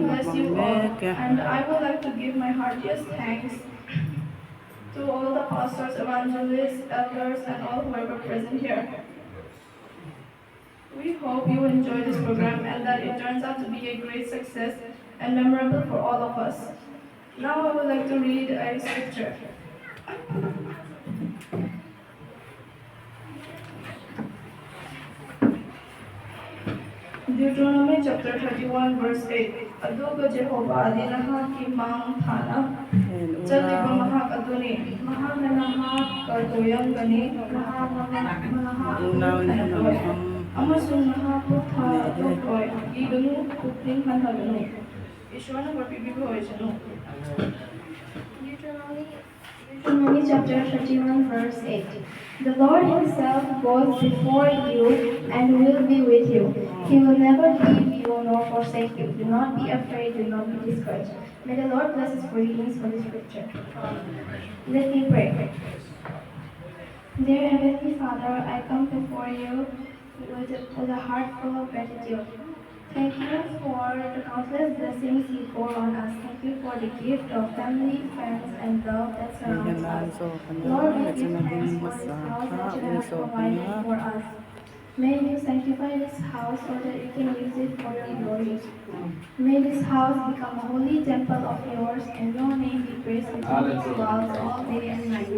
Hun a bless hmang you all mek e. and I would like to give my heartiest thanks to all the pastors, evangelists, elders and all whoever present here. We hope you enjoy this program and that it turns out to be a great success and memorable for all of us. Now I would like to read a scripture. Deuteronomy chapter 31 verse 8 Aduga Jehovah di nahakki mang thana Heng Chaliba unau mahak aduni mahakna nahak toyanggani mahakna mahakku unau in hun an thanatoi hmang amasung nahakku a nih hi. thadokloi iganu pukning hanhaganu Ishwarna barpibiba oishanu Deuteronomy, Deuteronomy chapter 31, verse 8. The Lord Himself goes before you and will be with you. He will never leave you nor forsake you. Do not be afraid, do not be discouraged. May the Lord bless His readings for the scripture. Let me pray. Dear Heavenly Father, I come before you with, with a heart full of gratitude. Thank you for the countless blessings you pour on us. Thank you for the gift of family, friends, and love that Hei hian surrounds lai us. zawk a nia Lord, we leh give chuan a thanks ding for this hmasa house kha that a you ui have zawk a provided nia. for us. May you sanctify this house so that we can use it for your glory. May this house become a holy temple of yours and your name be praised within its walls all day and night.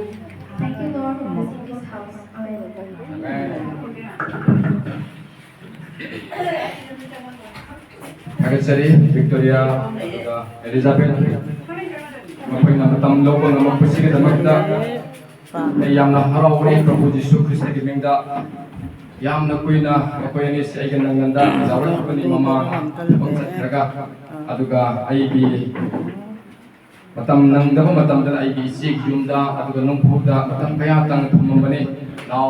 Thank you, Lord, for blessing this house. Amen. ꯊꯥꯒꯠꯆꯔꯤ Victoria ꯑꯗꯨꯒ Elizabeth ꯃꯈꯣꯏꯅ ꯃꯇꯝ ꯂꯧꯕ ꯉꯝꯃꯛꯄꯁꯤꯒꯤꯗꯃꯛꯇ Pa ꯑꯩ ꯌꯥꯝꯅ ꯍꯔꯥꯎꯔꯦ ꯄ꯭ꯔꯚꯨ ꯖꯤꯁꯨ ꯈ꯭ꯔꯤꯁꯇꯒꯤ ꯃꯤꯡꯗ ꯌꯥꯝꯅ ꯀꯨꯏꯅ ꯃꯈꯣꯏ ꯑꯅꯤꯁꯤ ꯑꯩꯒ ꯅꯪꯒꯟꯗ ꯆꯥꯎꯔꯛꯈꯤꯕꯅꯤ ꯗꯣꯛ ꯃꯃꯥ ꯌꯥꯝ ꯊꯕꯛ ꯀꯜꯂꯦ ꯆꯠꯈ꯭ꯔꯒ ꯑꯗꯨꯒ ꯑꯩꯒꯤ ꯃꯇꯝ ꯅꯪꯗꯕ ꯃꯇꯝꯗꯅ ꯑꯩꯒꯤ ꯏꯆꯦꯒꯤ ꯌꯨꯝꯗ ꯑꯗꯨꯒ ꯅꯣꯡꯐꯨꯗ ꯃꯇꯝ ꯀꯌꯥꯇꯪ ꯊꯝꯃꯝꯕꯅꯤ ꯅꯥꯎ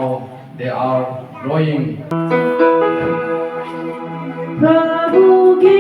they are growing Prabhu기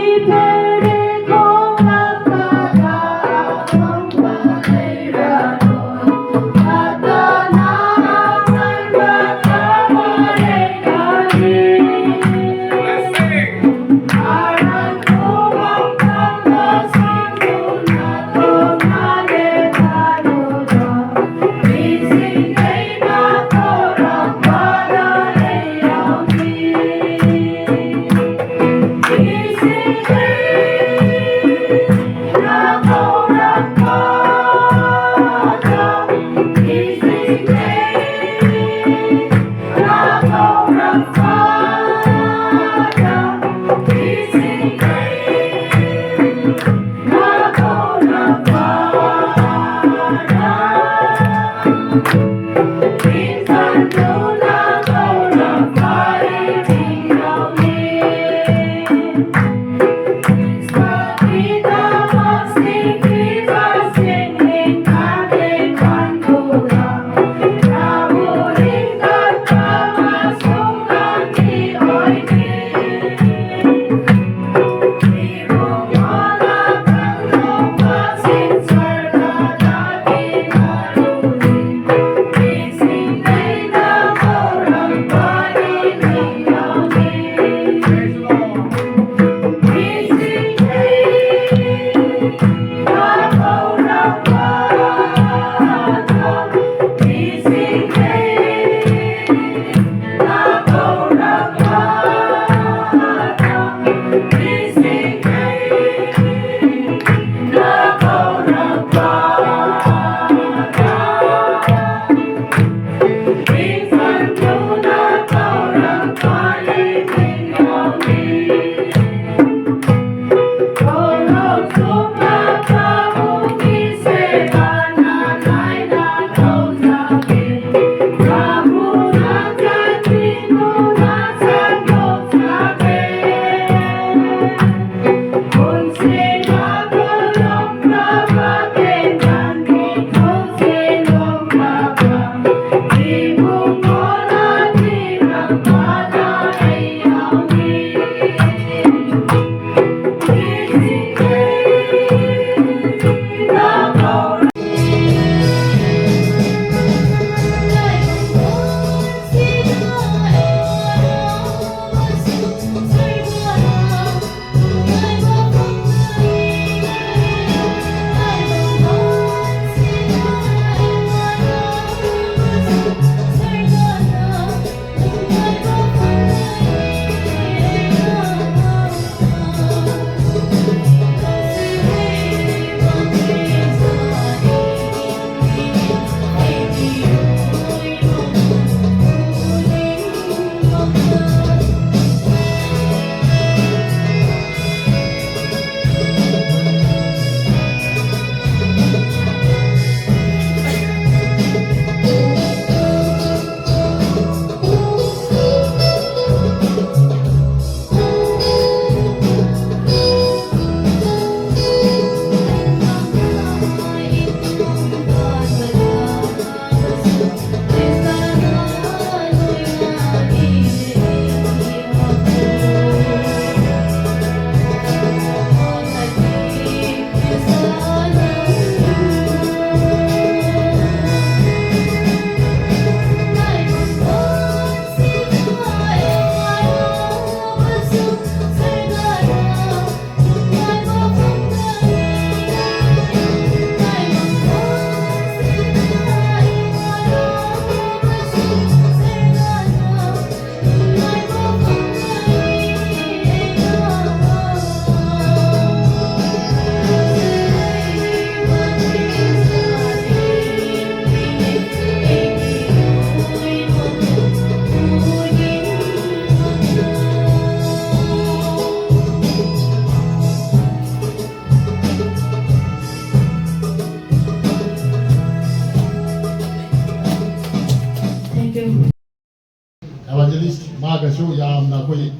ꯃꯥꯒꯁꯨ ꯌꯥꯝꯅ ꯑꯩꯈꯣꯏ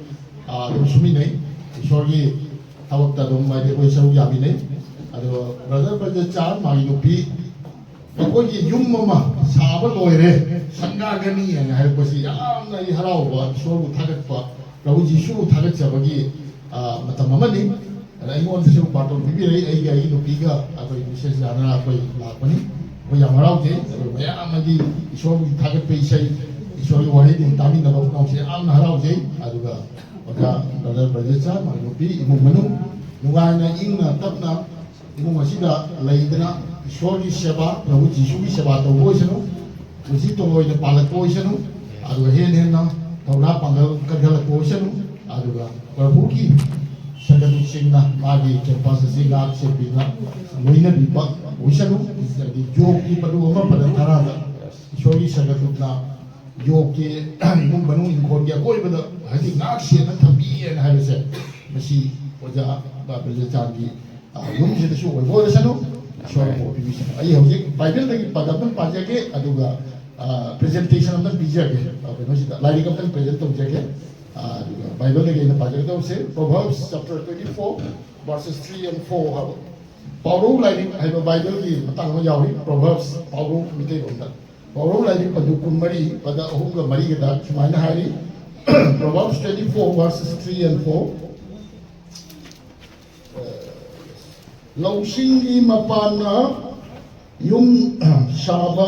ꯑꯗꯨꯝ ꯁꯨꯃꯤꯟꯅꯩ ꯏꯁꯣꯔꯒꯤ ꯊꯕꯛꯇ ꯑꯗꯨꯝ ꯍꯥꯏꯗꯤ ꯑꯩꯈꯣꯏ ꯁꯔꯨꯛ ꯌꯥꯃꯤꯟꯅꯩ ꯑꯗꯣ ꯕ꯭ꯔꯗꯔ ꯕ꯭ꯔꯖꯆꯥꯟ ꯃꯥꯒꯤ ꯅꯨꯄꯤ ꯃꯈꯣꯏꯒꯤ ꯌꯨꯝ ꯑꯃ ꯁꯥꯕ ꯂꯣꯏꯔꯦ ꯁꯪꯒꯥꯒꯅꯤ ꯍꯥꯏꯅ ꯍꯥꯏꯔꯛꯄꯁꯤ ꯌꯥꯝꯅ ꯑꯩ ꯍꯔꯥꯎꯕ ꯏꯁꯣꯔꯕꯨ ꯊꯥꯒꯠꯄ ꯄ꯭ꯔꯚꯨ ꯖꯤꯁꯨꯕꯨ ꯊꯥꯒꯠꯆꯕꯒꯤ ꯃꯇꯝ ꯑꯃꯅꯤ ꯑꯗ ꯑꯩꯉꯣꯟꯗꯁꯨ ꯕꯥꯔꯇꯣꯟ ꯄꯤꯕꯤꯔꯛꯏ ꯑꯩꯒ ꯑꯩꯒꯤ ꯅꯨꯄꯤꯒ ꯑꯩꯈꯣꯏ ꯃꯤꯁꯦꯁ ꯖꯥꯅ ꯑꯩꯈꯣꯏ ꯂꯥꯛꯄꯅꯤ ꯑꯩꯈꯣꯏ ꯌꯥꯝ ꯍꯔꯥꯎꯖꯩ ꯑꯗꯨꯒ ꯃꯌꯥꯝ ꯍꯥꯏꯗꯤ ꯏꯁꯣꯔꯕꯨ ꯊꯥꯒꯠꯄ ꯏꯁꯩ ꯏꯁꯣꯔꯒꯤ ꯋꯥꯍꯩ ꯇꯥꯃꯤꯟꯅꯕ ꯄꯨꯝꯅꯃꯛꯁꯦ ꯌꯥꯝꯅ ꯍꯔꯥꯎꯖꯩ ꯑꯗꯨꯒ ꯑꯣꯖꯥ ꯕ꯭ꯔꯗꯔ ꯕ꯭ꯔꯖꯆꯥꯟ ꯃꯥꯒꯤ ꯅꯨꯄꯤ ꯏꯃꯨꯡ ꯃꯅꯨꯡ ꯅꯨꯡꯉꯥꯏꯅ ꯏꯪꯅ ꯇꯞꯅ ꯏꯃꯨꯡ ꯑꯁꯤꯗ ꯂꯩꯗꯅ ꯏꯁꯣꯔꯒꯤ ꯁꯦꯕꯥ ꯄ꯭ꯔꯚꯨ ꯖꯤꯁꯨꯒꯤ ꯁꯦꯕꯥ ꯇꯧꯕ ꯑꯣꯏꯁꯅꯨ ꯄꯨꯟꯁꯤ ꯇꯣꯡꯂꯣꯏꯅ ꯄꯥꯜꯂꯛꯄ ꯑꯣꯏꯁꯅꯨ ꯑꯗꯨꯒ ꯍꯦꯟꯅ ꯍꯦꯟꯅ ꯊꯧꯅꯥ ꯄꯥꯡꯒꯜ ꯀꯟꯈꯠꯂꯛꯄ ꯑꯣꯏꯁꯅꯨ ꯑꯗꯨꯒ ꯄ꯭ꯔꯚꯨꯒꯤ ꯁꯒꯠꯁꯤꯡꯅ ꯃꯥꯒꯤ ꯀꯦꯝꯄꯁ ꯑꯁꯤ ꯉꯥꯛ ꯁꯦꯟꯕꯤꯗꯨꯅ ꯂꯣꯏꯅꯕꯤꯕ ꯑꯣꯏꯁꯅꯨ ꯍꯥꯏꯗꯤ ꯌꯣꯒꯤ ꯃꯔꯨ ꯑꯃ ꯄꯗ ꯊꯔꯥꯗ ꯏꯁꯣꯔꯒꯤ ꯁꯒꯠꯂꯨꯞꯅ ꯌꯣꯒꯤ ꯏꯃꯨꯡ ꯃꯅꯨꯡ ꯏꯪꯈꯣꯜꯒꯤ ꯑꯀꯣꯏꯕꯗ ꯍꯥꯏꯗꯤ ꯉꯥꯛ ꯁꯦꯟꯅ ꯊꯝꯕꯤꯌꯦꯅ ꯍꯥꯏꯕꯁꯦ ꯃꯁꯤ ꯑꯣꯖꯥ ꯕ꯭ꯔꯖꯆꯥꯟꯒꯤ ꯌꯨꯝꯁꯤꯗꯁꯨ ꯑꯣꯏꯕ ꯑꯣꯏꯔꯁꯅꯨ ꯏꯁꯣꯔ ꯕꯣꯔ ꯄꯤꯕꯤꯁꯅꯨ ꯑꯩ ꯍꯧꯖꯤꯛ ꯕꯥꯏꯕꯜꯗꯒꯤ ꯄꯗ ꯑꯃꯇꯪ ꯄꯥꯖꯒꯦ ꯑꯗꯨꯒ ꯄ꯭ꯔꯖꯦꯟꯇꯦꯁꯟ ꯑꯃꯇꯪ ꯄꯤꯖꯒꯦ ꯀꯩꯅꯣꯁꯤꯗ ꯂꯥꯏꯔꯤꯛ ꯑꯃꯇꯪ ꯄ꯭ꯔꯖꯦꯟ ꯇꯧꯖꯒꯦ ꯑꯗꯨꯒ ꯕꯥꯏꯕꯜꯗꯒꯤ ꯑꯩꯅ ꯄꯥꯖꯒꯗꯧꯕꯁꯦ Proverbs chapter 24 verses 3 and 4 ꯍꯥꯏꯕ ꯄꯥꯎꯔꯧ ꯂꯥꯏꯔꯤꯛ ꯍꯥꯏꯕ ꯕꯥꯏꯕꯜꯒꯤ ꯃꯇꯥꯡ ꯑꯃ ꯌꯥꯎꯔꯤ ꯄ꯭ꯔꯣꯚꯔꯕꯁ ꯄꯥꯎꯔꯧ ꯃꯤꯇꯩꯔꯣꯝꯗ ꯄꯥꯎꯔꯧ ꯂꯥꯏꯔꯤꯛ ꯄꯗꯨ 24 ꯄꯗ 3ꯒ 4ꯒꯗ ꯁꯨꯃꯥꯏꯅ ꯍꯥꯏꯔꯤ Proverbs 24 verses 3 and 4 ꯂꯧꯁꯤꯡꯒꯤ ꯃꯄꯥꯟꯅ ꯌꯨꯝ ꯁꯥꯕ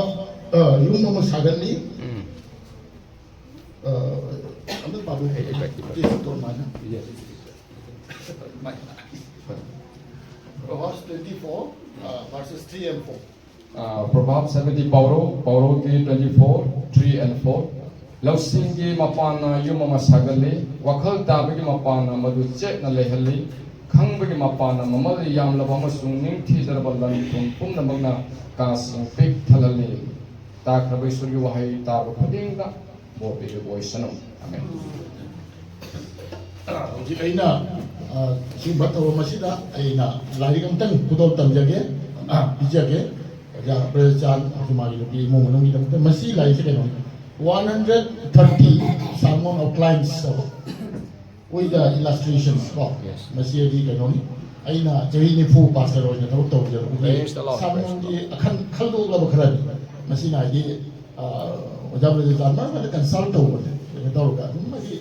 ꯌꯨꯝ ꯑꯃ ꯁꯥꯒꯠꯂꯤ ꯑꯝꯇ ꯄꯥꯕꯤꯌꯨ Please don't mind. Proverbs 24 verses 3 and 4. Proverbs 70 Pauro Pauro ki 24 3 and 4 ꯂꯧꯁꯤꯡꯒꯤ ꯃꯄꯥꯟꯅ ꯌꯨꯝ ꯑꯃ ꯁꯥꯒꯠꯂꯤ ꯋꯥꯈꯜ ꯇꯥꯕꯒꯤ ꯃꯄꯥꯟꯅ ꯃꯗꯨ ꯆꯦꯠꯅ ꯂꯩꯍꯜꯂꯤ ꯈꯪꯕꯒꯤ ꯃꯄꯥꯟꯅ ꯃꯃꯜ ꯌꯥꯝꯂꯕ ꯑꯃꯁꯨꯡ ꯅꯤꯡꯊꯤꯖꯔꯕ ꯂꯟ ꯊꯨꯝ ꯄꯨꯝꯅꯃꯛꯅ ꯀꯥꯁꯤꯡ ꯄꯤꯛ ꯊꯜꯍꯜꯂꯤ ꯇꯥꯈ꯭ꯔꯕ ꯏꯁꯣꯔꯒꯤ ꯋꯥꯍꯩ ꯇꯥꯕ ꯈꯨꯗꯤꯡꯗ ꯕꯣꯔ ꯄꯤꯕꯤꯕ ꯑꯣꯏꯁꯅꯨ ꯑꯃꯦꯟ ꯍꯧꯖꯤꯛ ꯑꯩꯅ ꯁꯤꯒꯨꯝꯕ ꯊꯧꯔꯝ ꯑꯁꯤꯗ ꯑꯩꯅ ꯂꯥꯏꯔꯤꯛ ꯑꯃꯇꯪ ꯈꯨꯗꯣꯜ ꯇꯝꯖꯒꯦ ꯄꯤꯖꯒꯦ ꯑꯣꯖꯥ ꯕ꯭ꯔꯖꯆꯥꯟ ꯃꯥꯒꯤ ꯅꯨꯄꯤ ꯏꯃꯨꯡ ꯃꯅꯨꯡꯒꯤꯗꯃꯛꯇ ꯃꯁꯤ ꯂꯥꯏꯔꯤꯛꯁꯦ ꯀꯩꯅꯣꯅꯤ 130 sermon outlines with the illustrations ko ꯃꯁꯤ ꯍꯥꯏꯗꯤ ꯀꯩꯅꯣꯅꯤ ꯑꯩꯅ ꯆꯍꯤ 40 ꯄꯥꯁꯇꯔ ꯑꯣꯏꯅ ꯊꯕꯛ ꯇꯧꯖꯔꯛꯄꯒꯤ Praise the Lord. ꯁꯥꯔꯃꯣꯟꯒꯤ ꯑꯈꯟ ꯈꯜꯗꯣꯛꯂꯕ ꯈꯔꯅꯤ ꯃꯁꯤꯅ ꯍꯥꯏꯗꯤ ꯑꯣꯖꯥ ꯕ꯭ꯔꯖꯆꯥꯟ ꯃꯔꯛ ꯃꯔꯛꯇ ꯀꯟꯁꯜꯠ ꯇꯧꯕꯅꯦ ꯀꯩꯅꯣ ꯇꯧꯔꯒ ꯑꯗꯨꯝ ꯍꯥꯏꯗꯤ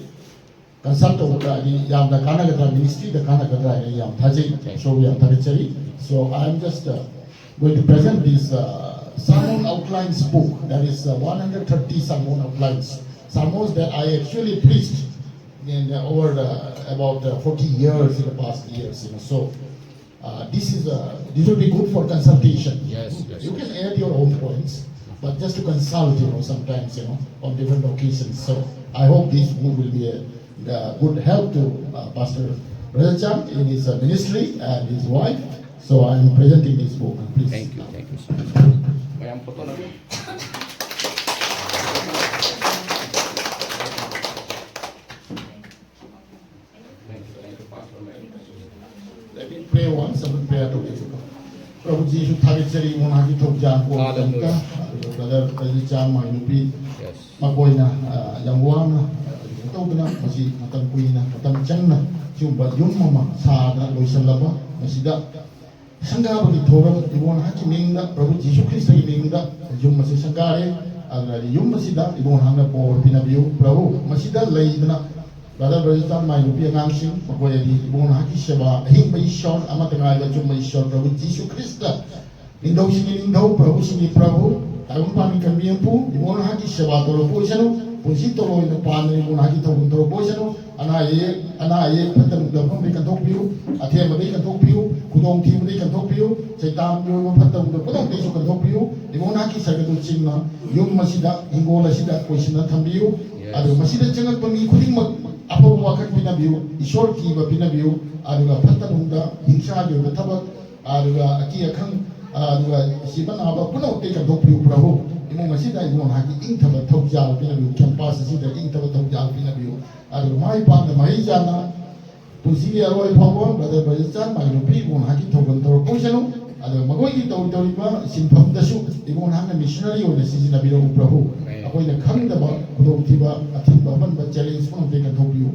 ꯀꯟꯁꯜꯠ ꯇꯧꯕꯗ ꯍꯥꯏꯗꯤ ꯌꯥꯝꯅ ꯀꯥꯟꯅꯒꯗ꯭ꯔꯥ ꯃꯤꯅꯤꯁꯇ꯭ꯔꯤꯗ ꯀꯥꯟꯅꯒꯗ꯭ꯔꯥ ꯍꯥꯏꯅ ꯑꯩ ꯌꯥꯝ ꯊꯥꯖꯩ ꯏꯁꯣꯔꯕꯨ ꯌꯥꯝ ꯊꯥꯒꯠꯆꯔꯤ So I am just going to present this sermon outlines book, that is 130 sermon outlines, sermons that I actually preached in over about 40 years in the past years. So this will be good for consultation. You can add your own points, but just to consult, sometimes, on different occasions. So I hope this book will be a good help to Pastor Rajachan in his ministry and his wife. So I am presenting this book. Please. Thank you, thank you so much. ꯃꯌꯥꯝ photo ꯅꯝꯕꯤꯌꯨ. Thank you, thank you, Pastor Mary. Let me pray once, I will pray together. Prabhu Jisu ꯊꯥꯒꯠꯆꯔꯤ ꯃꯣꯅꯥꯒꯤ ꯊꯧꯖꯥꯟ Hallelujah. ꯑꯗꯨꯒ brother ꯔꯖꯤꯆꯥꯟ ꯃꯥꯒꯤ ꯅꯨꯄꯤ ꯃꯈꯣꯏꯅ ꯌꯥꯝ ꯋꯥꯅ ꯀꯩꯅꯣ ꯇꯧꯗꯅ ꯃꯁꯤ ꯃꯇꯝ ꯀꯨꯏꯅ ꯃꯇꯝ ꯆꯪꯅ ꯁꯤꯒꯨꯝꯕ ꯌꯨꯝ ꯑꯃ ꯁꯥꯗꯅ ꯂꯣꯏꯁꯤꯜꯂꯕ ꯃꯁꯤꯗ ꯁꯪꯒꯥꯕꯒꯤ ꯊꯧꯔꯝ ꯏꯕꯣꯟ ꯅꯍꯥꯛꯀꯤ ꯃꯤꯡꯗ ꯄ꯭ꯔꯚꯨ ꯖꯤꯁꯨ ꯈ꯭ꯔꯤꯁꯇꯒꯤ ꯃꯤꯡꯗ ꯌꯨꯝ ꯑꯁꯤ ꯁꯪꯒꯥꯔꯦ ꯑꯗꯨꯅ ꯌꯨꯝ ꯑꯁꯤꯗ ꯏꯕꯣꯟ ꯅꯍꯥꯛꯅ ꯕꯣꯔ ꯄꯤꯅꯕꯤꯌꯨ ꯄ꯭ꯔꯚꯨ ꯃꯁꯤꯗ ꯂꯩꯗꯅ ꯕ꯭ꯔꯗꯔ ꯕ꯭ꯔꯖꯤꯇꯥꯟ ꯃꯥꯏ ꯅꯨꯄꯤ ꯑꯉꯥꯡꯁꯤꯡ ꯃꯈꯣꯏ ꯑꯗꯤ ꯏꯕꯨꯡꯉꯣ ꯅꯍꯥꯛꯀꯤ ꯁꯦꯕꯥ ꯑꯍꯤꯡꯕ ꯏꯁꯣꯔ ꯑꯃꯠꯇ ꯉꯥꯏꯕ ꯑꯆꯨꯝꯕ ꯏꯁꯣꯔ ꯄ꯭ꯔꯚꯨ ꯖꯤꯁꯨ ꯈ꯭ꯔꯤꯁꯇ ꯅꯤꯡꯊꯧꯁꯤꯡꯒꯤ ꯅꯤꯡꯊꯧ ꯄ꯭ꯔꯚꯨꯁꯤꯡꯒꯤ ꯄ꯭ꯔꯚꯨ ꯇꯥꯏꯕꯪꯄꯥꯟꯒꯤ ꯀꯟꯕꯤꯌꯝꯄꯨ ꯏꯕꯨꯡꯉꯣ ꯅꯍꯥꯛꯀꯤ ꯁꯦꯕꯥ ꯇꯧꯔꯛꯄ ꯑꯣꯏꯁꯅꯨ ꯄꯨꯟꯁꯤ ꯇꯣꯂꯣꯏꯅ ꯄꯥꯟꯗꯅ ꯏꯕꯨꯡꯉꯣ ꯅꯍꯥꯛꯀꯤ ꯊꯧꯒꯜ ꯇꯧꯔꯛꯄ ꯑꯣꯏꯁꯅꯨ ꯑꯅꯥ ꯑꯌꯦꯛ ꯑꯅꯥ ꯑꯌꯦꯛ ꯐꯠꯇ ꯅꯨꯡꯗ ꯃꯐꯝꯗꯒꯤ ꯀꯟꯊꯣꯛꯄꯤꯌꯨ ꯑꯊꯦꯝꯕꯗꯒꯤ ꯀꯟꯊꯣꯛꯄꯤꯌꯨ ꯈꯨꯗꯣꯡꯊꯤꯕꯗꯒꯤ ꯀꯟꯊꯣꯛꯄꯤꯌꯨ ꯆꯩꯇꯥꯟꯒꯤ ꯑꯣꯏꯕ ꯐꯠꯇ ꯅꯨꯡꯗ ꯄꯨꯝꯅꯃꯛꯇꯒꯤꯁꯨ ꯀꯟꯊꯣꯛꯄꯤꯌꯨ ꯏꯕꯨꯡꯉꯣ ꯅꯍꯥꯛꯀꯤ ꯁꯔꯒꯗꯨꯠꯁꯤꯡꯅ ꯌꯨꯝ ꯑꯁꯤꯗ ꯍꯤꯡꯒꯣꯜ ꯑꯁꯤꯗ ꯀꯣꯏꯁꯤꯟꯅ ꯊꯝꯕꯤꯌꯨ ꯑꯗꯨꯒ ꯃꯁꯤꯗ ꯆꯪꯉꯛꯄ ꯃꯤ ꯈꯨꯗꯤꯡꯃꯛ ꯑꯐꯕ ꯋꯥꯈꯜ ꯄꯤꯅꯕꯤꯌꯨ ꯏꯁꯣꯔ ꯀꯤꯕ ꯄꯤꯅꯕꯤꯌꯨ ꯑꯗꯨꯒ ꯐꯠꯇ ꯅꯨꯡꯗ ꯍꯤꯡꯁꯥꯒꯤ ꯑꯣꯏꯕ ꯊꯕꯛ ꯑꯗꯨꯒ ꯑꯀꯤ ꯑꯈꯪ ꯑꯗꯨꯒ ꯁꯤꯕ ꯅꯥꯕ ꯄꯨꯝꯅꯃꯛꯇꯒꯤ ꯀꯟꯊꯣꯛꯄꯤꯌꯨ ꯄ꯭ꯔꯚꯨ ꯏꯃꯨꯡ ꯑꯁꯤꯗ ꯏꯕꯨꯡꯉꯣ ꯅꯍꯥꯛꯀꯤ ꯏꯪꯊꯕ ꯊꯧꯖꯥꯜ ꯄꯤꯅꯕꯤꯌꯨ ꯀꯦꯝꯄꯥꯁ ꯑꯁꯤꯗ ꯏꯪꯊꯕ ꯊꯧꯖꯥꯜ ꯄꯤꯅꯕꯤꯌꯨ ꯑꯗꯨꯒ ꯃꯥꯏ ꯄꯥꯛꯅ ꯃꯍꯩ ꯆꯥꯅ ꯄꯨꯟꯁꯤꯒꯤ ꯑꯔꯣꯏ ꯐꯥꯎꯕ ꯕ꯭ꯔꯗꯔ ꯕ꯭ꯔꯖꯤꯆꯥꯟ ꯃꯥꯒꯤ ꯅꯨꯄꯤ ꯏꯕꯨꯡꯉꯣ ꯅꯍꯥꯛꯀꯤ ꯊꯧꯒꯜ ꯇꯧꯔꯛꯄ ꯑꯣꯏꯁꯅꯨ ꯑꯗꯨꯒ ꯃꯈꯣꯏꯒꯤ ꯇꯧꯔꯤ ꯇꯧꯔꯤꯕ ꯁꯤꯟꯐꯝꯗꯁꯨ ꯏꯕꯨꯡꯉꯣ ꯅꯍꯥꯛꯅ ꯃꯤꯁꯅꯔꯤ ꯑꯣꯏꯅ ꯁꯤꯖꯤꯟꯅꯕꯤꯔꯛꯎ ꯄ꯭ꯔꯚꯨ ꯑꯩꯈꯣꯏ ꯑꯩꯈꯣꯏꯅ ꯈꯪꯗꯕ ꯈꯨꯗꯣꯡꯊꯤꯕ ꯑꯊꯤꯡꯕ ꯑꯄꯟꯕ ꯆꯦꯂꯦꯟꯖ ꯄꯨꯝꯅꯃꯛꯇꯒꯤ ꯀꯟꯊꯣꯛꯄꯤꯌꯨ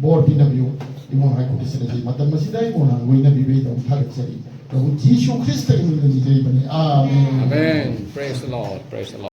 ꯕꯣꯔ ꯄꯤꯅꯕꯤꯌꯨ ꯏꯕꯨꯡ ꯍꯥꯏ ꯈꯨꯠꯇ ꯃꯇꯝ ꯑꯁꯤꯗ ꯏꯕꯨꯡꯅ ꯂꯣꯏꯅꯕꯤꯕꯒꯤꯗꯃꯛ ꯊꯥꯒꯠꯆꯔꯤ ꯄ꯭ꯔꯚꯨ ꯖꯤꯁꯨ ꯈ꯭ꯔꯤꯁꯇꯒꯤ ꯃꯤꯡꯗ ꯅꯤꯖꯔꯤꯕꯅꯤ ꯑꯥꯃꯦꯟ. Amen. Praise the Lord. Praise the Lord.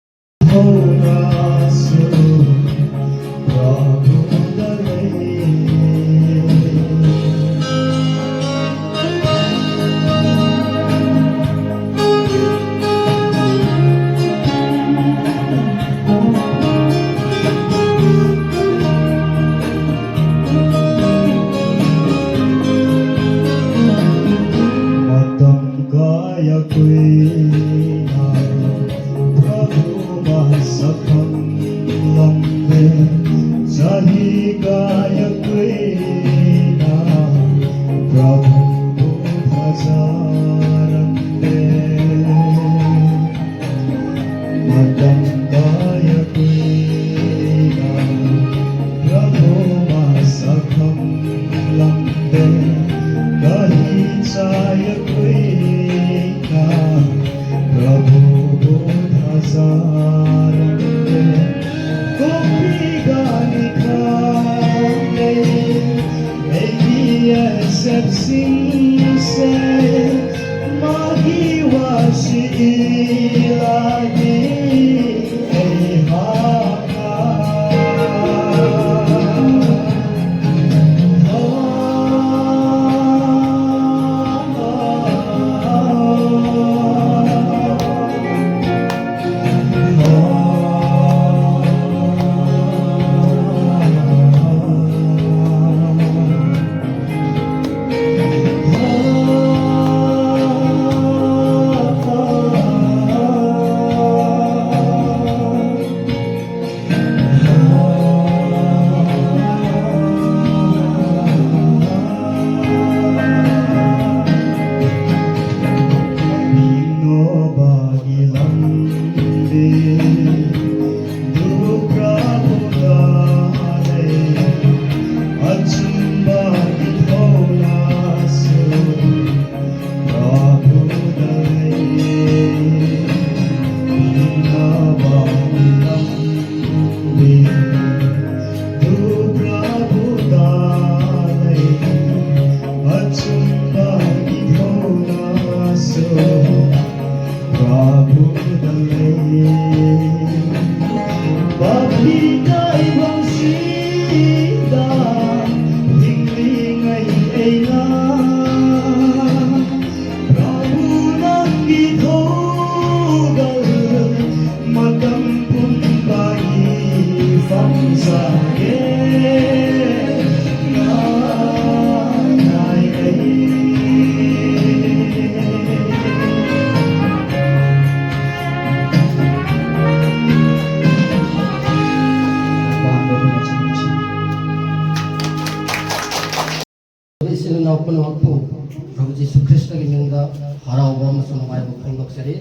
Isin inau pumnamakpu Prabhu Jisu ꯈ꯭ꯔꯤꯁꯇꯒꯤ ꯃꯤꯡꯗ ꯍꯔꯥꯎꯕ ꯑꯃꯁꯨꯡ ꯅꯨꯡꯉꯥꯏꯕ ꯐꯣꯡꯗꯣꯛꯆꯔꯤ.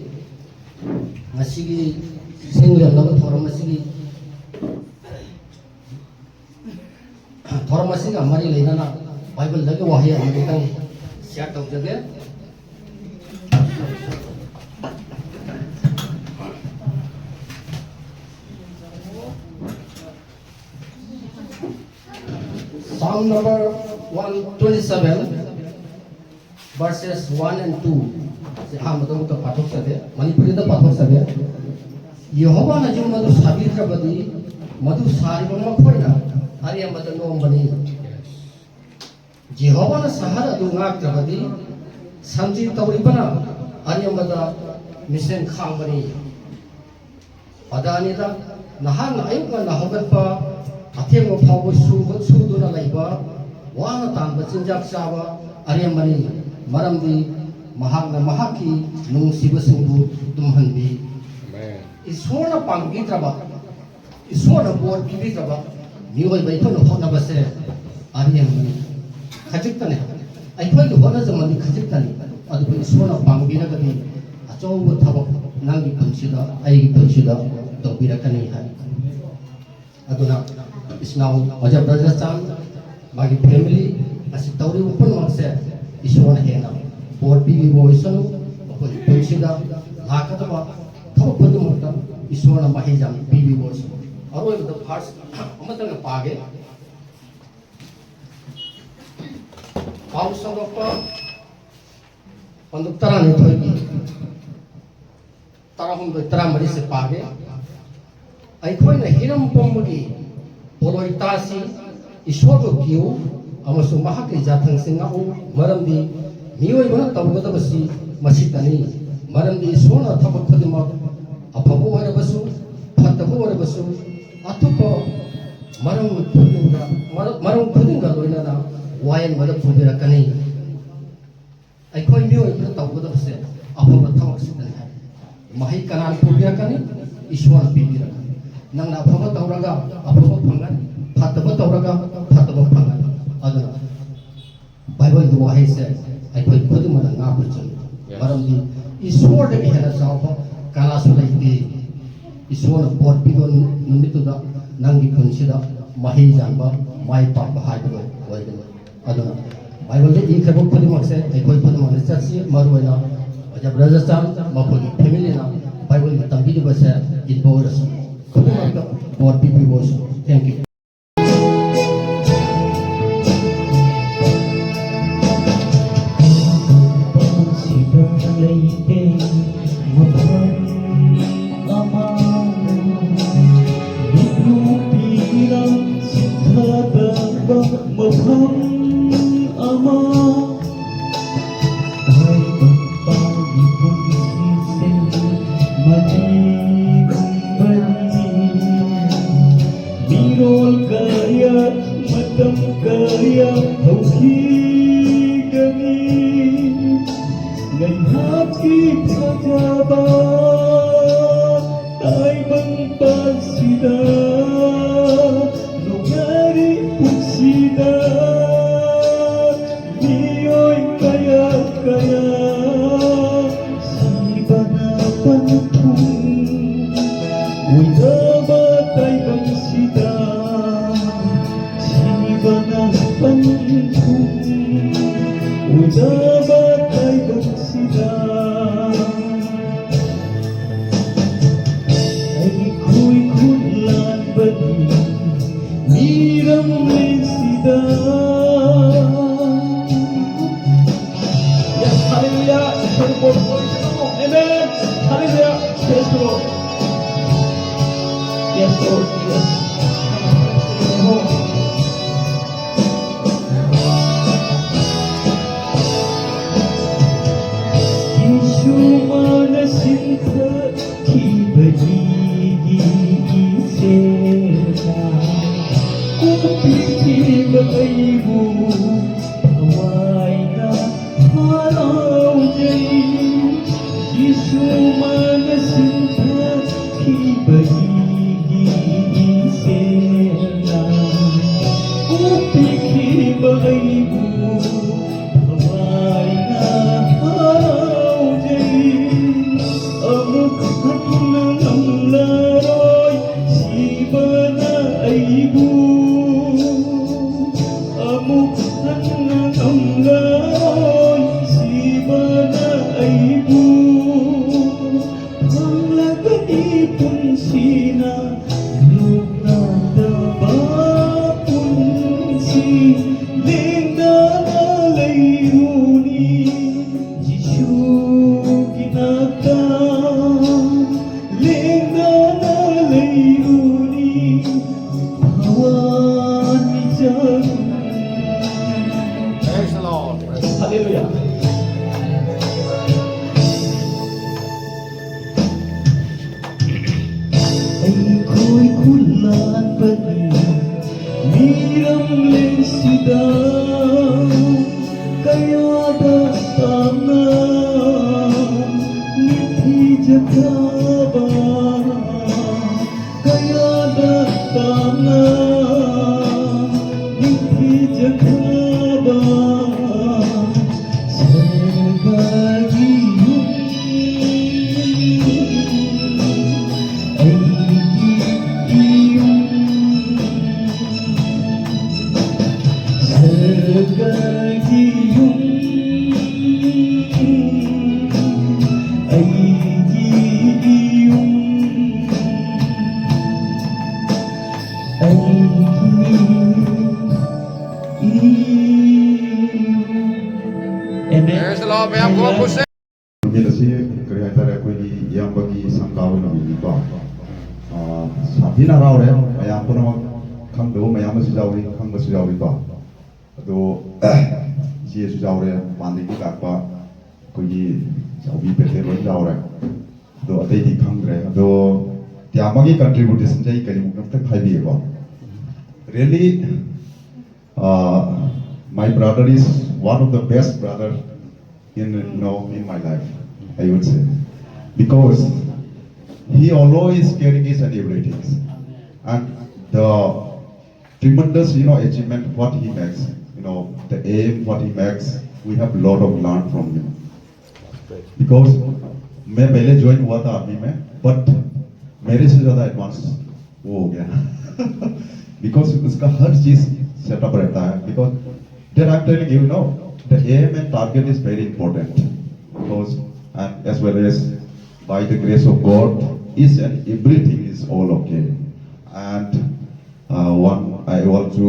ꯉꯁꯤꯒꯤ ꯁꯤꯡꯂꯦꯝꯂꯕ ꯊꯧꯔꯝ ꯑꯁꯤꯒꯤ ꯊꯧꯔꯝ ꯑꯁꯤꯒ ꯃꯔꯤ ꯂꯩꯅꯅ ꯕꯥꯏꯕꯜꯗꯒꯤ ꯋꯥꯍꯩ ꯑꯃꯈꯛꯇꯪ ꯁꯤꯌꯥꯔ ꯇꯧꯖꯒꯦ. Psalm number 127 verses 1 and 2 ꯁꯤ ꯑꯍꯥꯟꯕꯗ ꯑꯃꯨꯛꯇ ꯄꯥꯊꯣꯛꯆꯒꯦ, ꯃꯅꯤꯄꯨꯔꯤꯗ ꯄꯥꯊꯣꯛꯆꯒꯦ. ꯌꯦꯍꯣꯕꯥꯅ ꯌꯨꯝ ꯑꯗꯨ ꯁꯥꯕꯤꯗ꯭ꯔꯕꯗꯤ ꯃꯗꯨ ꯁꯥꯔꯤꯕ ꯃꯈꯣꯏꯅ ꯑꯔꯦꯝꯕꯗ ꯅꯣꯝꯕꯅꯤ. ꯖꯦꯍꯣꯕꯥꯅ ꯁꯍꯔ ꯑꯗꯨ ꯉꯥꯛꯇ꯭ꯔꯕꯗꯤ ꯁꯟꯇ꯭ꯔꯤ ꯇꯧꯔꯤꯕꯅ ꯑꯔꯦꯝꯕꯗ ꯃꯤꯁꯦꯟ ꯈꯥꯡꯕꯅꯤ. ꯄꯗ ꯑꯅꯤꯗ ꯅꯍꯥꯛꯅ ꯑꯌꯨꯛ ꯉꯟꯅ ꯍꯧꯒꯠꯄ, ꯑꯊꯦꯡꯕ ꯐꯥꯎꯕ ꯁꯨꯗꯨꯅ ꯂꯩꯕ, ꯋꯥꯅ ꯇꯥꯟꯕ ꯆꯤꯟꯖꯥꯛ ꯆꯥꯕ ꯑꯔꯦꯝꯕꯅꯤ, ꯃꯔꯝꯗꯤ ꯃꯍꯥꯛꯅ ꯃꯍꯥꯛꯀꯤ ꯅꯨꯡꯁꯤꯕꯁꯤꯡꯕꯨ ꯇꯨꯝꯍꯟꯕꯤ. Amen. ꯏꯁꯣꯔꯅ ꯄꯥꯡꯕꯤꯗ꯭ꯔꯕ, ꯏꯁꯣꯔꯅ ꯕꯣꯔ ꯄꯤꯕꯤꯗ꯭ꯔꯕ ꯃꯤꯑꯣꯏꯕ ꯑꯩꯈꯣꯏꯅ ꯍꯣꯠꯅꯕꯁꯦ ꯑꯔꯦꯝꯕꯅꯤ, ꯈꯖꯤꯛꯇꯅꯤ. ꯑꯩꯈꯣꯏꯒꯤ ꯍꯣꯠꯅꯖꯃꯟꯗꯤ ꯈꯖꯤꯛꯇꯅꯤ, ꯑꯗꯨꯕꯨ ꯏꯁꯣꯔꯅ ꯄꯥꯡꯕꯤꯔꯒꯗꯤ ꯑꯆꯧꯕ ꯊꯕꯛ ꯅꯪꯒꯤ ꯄꯨꯟꯁꯤꯗ ꯑꯩꯒꯤ ꯄꯨꯟꯁꯤꯗ ꯇꯧꯕꯤꯔꯛꯀꯅꯤ ꯍꯥꯏ. ꯑꯗꯨꯅ ꯏꯆꯤꯟꯅꯥꯎ ꯑꯣꯖꯥ ꯕ꯭ꯔꯖꯆꯥꯟ ꯃꯥꯒꯤ ꯐꯦꯃꯤꯂꯤ ꯉꯁꯤ ꯇꯧꯔꯤꯕ ꯄꯨꯝꯅꯃꯛꯁꯦ ꯏꯁꯣꯔꯅ ꯍꯦꯟꯅ ꯕꯣꯔ ꯄꯤꯕꯤꯕ ꯑꯣꯏꯁꯅꯨ. ꯃꯈꯣꯏꯒꯤ ꯄꯨꯟꯁꯤꯗ ꯂꯥꯛꯀꯗꯕ ꯊꯕꯛ ꯈꯨꯗꯤꯡꯃꯛꯇ ꯏꯁꯣꯔꯅ ꯃꯍꯩ ꯌꯥꯝꯅ ꯄꯤꯕꯤꯕ ꯑꯣꯏꯁꯅꯨ ꯑꯔꯣꯏꯕꯗ ꯐꯥꯔꯁ ꯑꯃꯇꯪꯒ ꯄꯥꯒꯦ ꯄꯥꯎ ꯁꯟꯗꯣꯛꯄ ꯄꯟꯗꯨꯞ ꯇꯔꯥꯅꯤꯊꯣꯏꯒꯤ ꯇꯔꯥꯍꯨꯝꯗꯣꯏ ꯇꯔꯥꯃꯔꯤꯁꯦ ꯄꯥꯒꯦ ꯑꯩꯈꯣꯏꯅ ꯍꯤꯔꯝ ꯄꯨꯝꯕꯒꯤ ꯄꯣꯠꯂꯣꯏ ꯇꯥꯁꯤ ꯏꯁꯣꯔꯕꯨ ꯀꯤꯌꯨ ꯑꯃꯁꯨꯡ ꯃꯍꯥꯛꯀꯤ ꯌꯥꯊꯪꯁꯤ ꯉꯥꯛꯎ ꯃꯔꯝꯗꯤ ꯃꯤꯑꯣꯏꯕꯅ ꯇꯧꯒꯗꯕꯁꯤ ꯃꯁꯤꯇꯅꯤ ꯃꯔꯝꯗꯤ ꯏꯁꯣꯔꯅ ꯊꯕꯛ ꯈꯨꯗꯤꯡꯃꯛ ꯑꯐꯕ ꯑꯣꯏꯔꯕꯁꯨ ꯐꯠꯇꯕ ꯑꯣꯏꯔꯕꯁꯨ ꯑꯇꯣꯞꯄ ꯃꯔꯝ ꯈꯨꯗꯤꯡꯒ ꯃꯔꯝ ꯈꯨꯗꯤꯡꯒ ꯂꯣꯏꯅꯅ ꯋꯥꯌꯦꯟꯕꯗ ꯄꯨꯕꯤꯔꯛꯀꯅꯤ ꯑꯩꯈꯣꯏ ꯃꯤꯑꯣꯏꯕꯅ ꯇꯧꯒꯗꯕꯁꯦ ꯑꯐꯕ ꯊꯕꯛꯁꯤꯗꯅꯤ ꯍꯥꯏ ꯃꯍꯩ ꯀꯅꯥꯅ ꯄꯨꯕꯤꯔꯛꯀꯅꯤ ꯏꯁꯣꯔꯅ ꯄꯤꯕꯤꯔꯛꯀꯅꯤ ꯅꯪꯅ ꯑꯐꯕ ꯇꯧꯔꯒ ꯑꯐꯕ ꯐꯪꯒꯅꯤ ꯐꯠꯇꯕ ꯇꯧꯔꯒ ꯐꯠꯇꯕ ꯐꯪꯒꯅꯤ ꯑꯗꯨꯅ ꯕꯥꯏꯕꯜꯒꯤ ꯋꯥꯍꯩꯁꯦ ꯑꯩꯈꯣꯏ ꯈꯨꯗꯤꯡꯃꯛꯅ ꯉꯥꯛꯄ ꯆꯨꯝꯃꯤ ꯃꯔꯝꯗꯤ ꯏꯁꯣꯔꯗꯒꯤ ꯍꯦꯟꯅ ꯆꯥꯎꯕ ꯀꯅꯥꯁꯨ ꯂꯩꯇꯦ ꯏꯁꯣꯔꯅ ꯄꯣꯠ ꯄꯤꯕ ꯅꯨꯃꯤꯠꯇꯨꯗ ꯅꯪꯒꯤ ꯄꯨꯟꯁꯤꯗ ꯃꯍꯩ ꯌꯥꯟꯕ ꯃꯥꯏ ꯄꯥꯛꯄ ꯍꯥꯏꯕꯗꯣ ꯑꯣꯏꯒꯅꯤ ꯑꯗꯨꯅ ꯕꯥꯏꯕꯜꯗ ꯏꯈ꯭ꯔꯕ ꯈꯨꯗꯤꯡꯃꯛꯁꯦ ꯑꯩꯈꯣꯏ ꯈꯨꯗꯤꯡꯃꯛꯅ ꯆꯠꯁꯤ ꯃꯔꯨꯑꯣꯏꯅ ꯑꯣꯖꯥ ꯕ꯭ꯔꯖꯆꯥꯟ ꯃꯈꯣꯏꯒꯤ ꯐꯦꯃꯤꯂꯤꯅ ꯕꯥꯏꯕꯜꯒꯤ ꯇꯝꯕꯤꯔꯤꯕꯁꯦ ꯏꯟꯕ ꯑꯣꯏꯔꯁꯨ ꯈꯨꯗꯤꯡꯃꯛꯇ ꯕꯣꯠ ꯄꯤꯕꯤꯕ ꯑꯣꯏꯁꯨ thank you. Chalo mayam ko khuse. ꯅꯨꯃꯤꯠ ꯑꯁꯤ ꯀꯔꯤ ꯍꯥꯏꯇꯥꯔꯦ ꯑꯩꯈꯣꯏꯒꯤ ꯏꯌꯥꯝꯕꯒꯤ ꯁꯪꯒꯥꯕ ꯅꯨꯃꯤꯠꯅꯤꯀꯣ ꯁꯥꯊꯤꯅ ꯍꯔꯥꯎꯔꯦ ꯃꯌꯥꯝ ꯄꯨꯝꯅꯃꯛ ꯈꯪꯗꯕ ꯃꯌꯥꯝ ꯑꯃꯁꯨ ꯌꯥꯎꯔꯤ ꯈꯪꯕꯁꯨ ꯌꯥꯎꯔꯤꯀꯣ ꯑꯗꯣ ꯏꯆꯦꯁꯨ ꯌꯥꯎꯔꯦ ꯃꯄꯥꯟꯗꯒꯤ ꯂꯥꯛꯄ ꯑꯩꯈꯣꯏꯒꯤ ꯆꯥꯎꯕꯤ ꯄꯦꯇꯦ ꯂꯣꯏ ꯌꯥꯎꯔꯦ ꯑꯗꯣ ꯑꯇꯩꯗꯤ ꯈꯪꯗ꯭ꯔꯦ ꯑꯗꯣ ꯇꯤꯌꯥꯃꯒꯤ ꯀꯟꯇ꯭ꯔꯤꯕ꯭ꯌꯨꯇꯦꯁꯟꯁꯦ ꯑꯩ ꯀꯔꯤꯒꯨꯝꯕ ꯑꯝꯇꯪ ꯍꯥꯏꯕꯤꯒꯦꯀꯣ really my brother is one of the best brother in in my life, I would say, because he always caring each and everything, and the tremendous achievement what he makes, the aim what he makes, we have lot of learn from him. Because मैं पहले ज्वाइन हुआ था army में, but मेरे से ज़्यादा advance वो हो गया, because उसका हर चीज़ सेटअप रहता है. Because then I am telling you know the aim and target is very important, because and as well as by the grace of God is and everything is all okay. And one I want to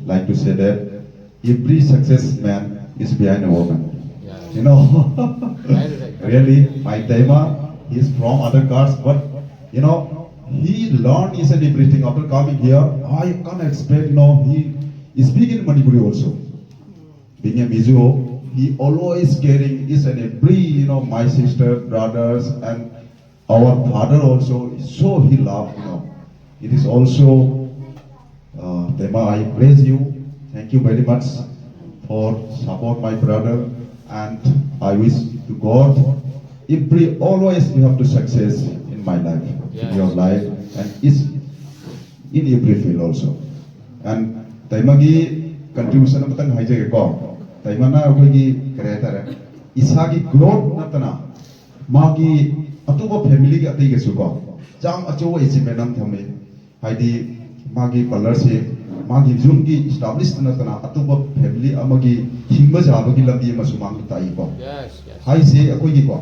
like to say that every success man is behind a woman. Really, my Taima, he's from other caste, but he learned each and everything after coming here. I can't expect, he is speaking Manipuri also. Being a Mizo, he always caring each and every, my sister, brothers, and our father also. So he loved. It is also, Tema, I praise you. Thank you very much for support my brother, and I wish to God every always you have to success in my life, in your life, and is in every field also. And taimagi contribution amatang haijage ko. Taimana ꯑꯩꯈꯣꯏꯒꯤ ꯀꯔꯤ ꯍꯥꯏꯇꯥꯔꯦ ꯏꯁꯥꯒꯤ growth ꯅꯠꯇꯅ ꯃꯥꯒꯤ ꯑꯇꯣꯞꯄ ꯐꯦꯃꯤꯂꯤꯒꯤ ꯑꯇꯩꯒꯁꯨ ꯀꯣ ꯌꯥꯝ ꯑꯆꯧꯕ ꯑꯦꯆꯤꯞꯃꯦꯟ ꯑꯃ ꯊꯝꯃꯤ ꯍꯥꯏꯗꯤ ꯃꯥꯒꯤ ꯄꯥꯔꯂꯔꯁꯦ ꯃꯥꯒꯤ ꯌꯨꯝꯒꯤ ꯏꯁꯇꯥꯕ꯭ꯂꯤꯁ ꯅꯠꯇꯅ ꯑꯇꯣꯞꯄ ꯐꯦꯃꯤꯂꯤ ꯑꯃꯒꯤ ꯍꯤꯡꯕ ꯌꯥꯕꯒꯤ ꯂꯝꯕꯤ ꯑꯃꯁꯨ ꯃꯥꯡꯗ ꯇꯥꯛꯏꯀꯣ. Yes. ꯍꯥꯏꯁꯦ ꯑꯩꯈꯣꯏꯒꯤꯀꯣ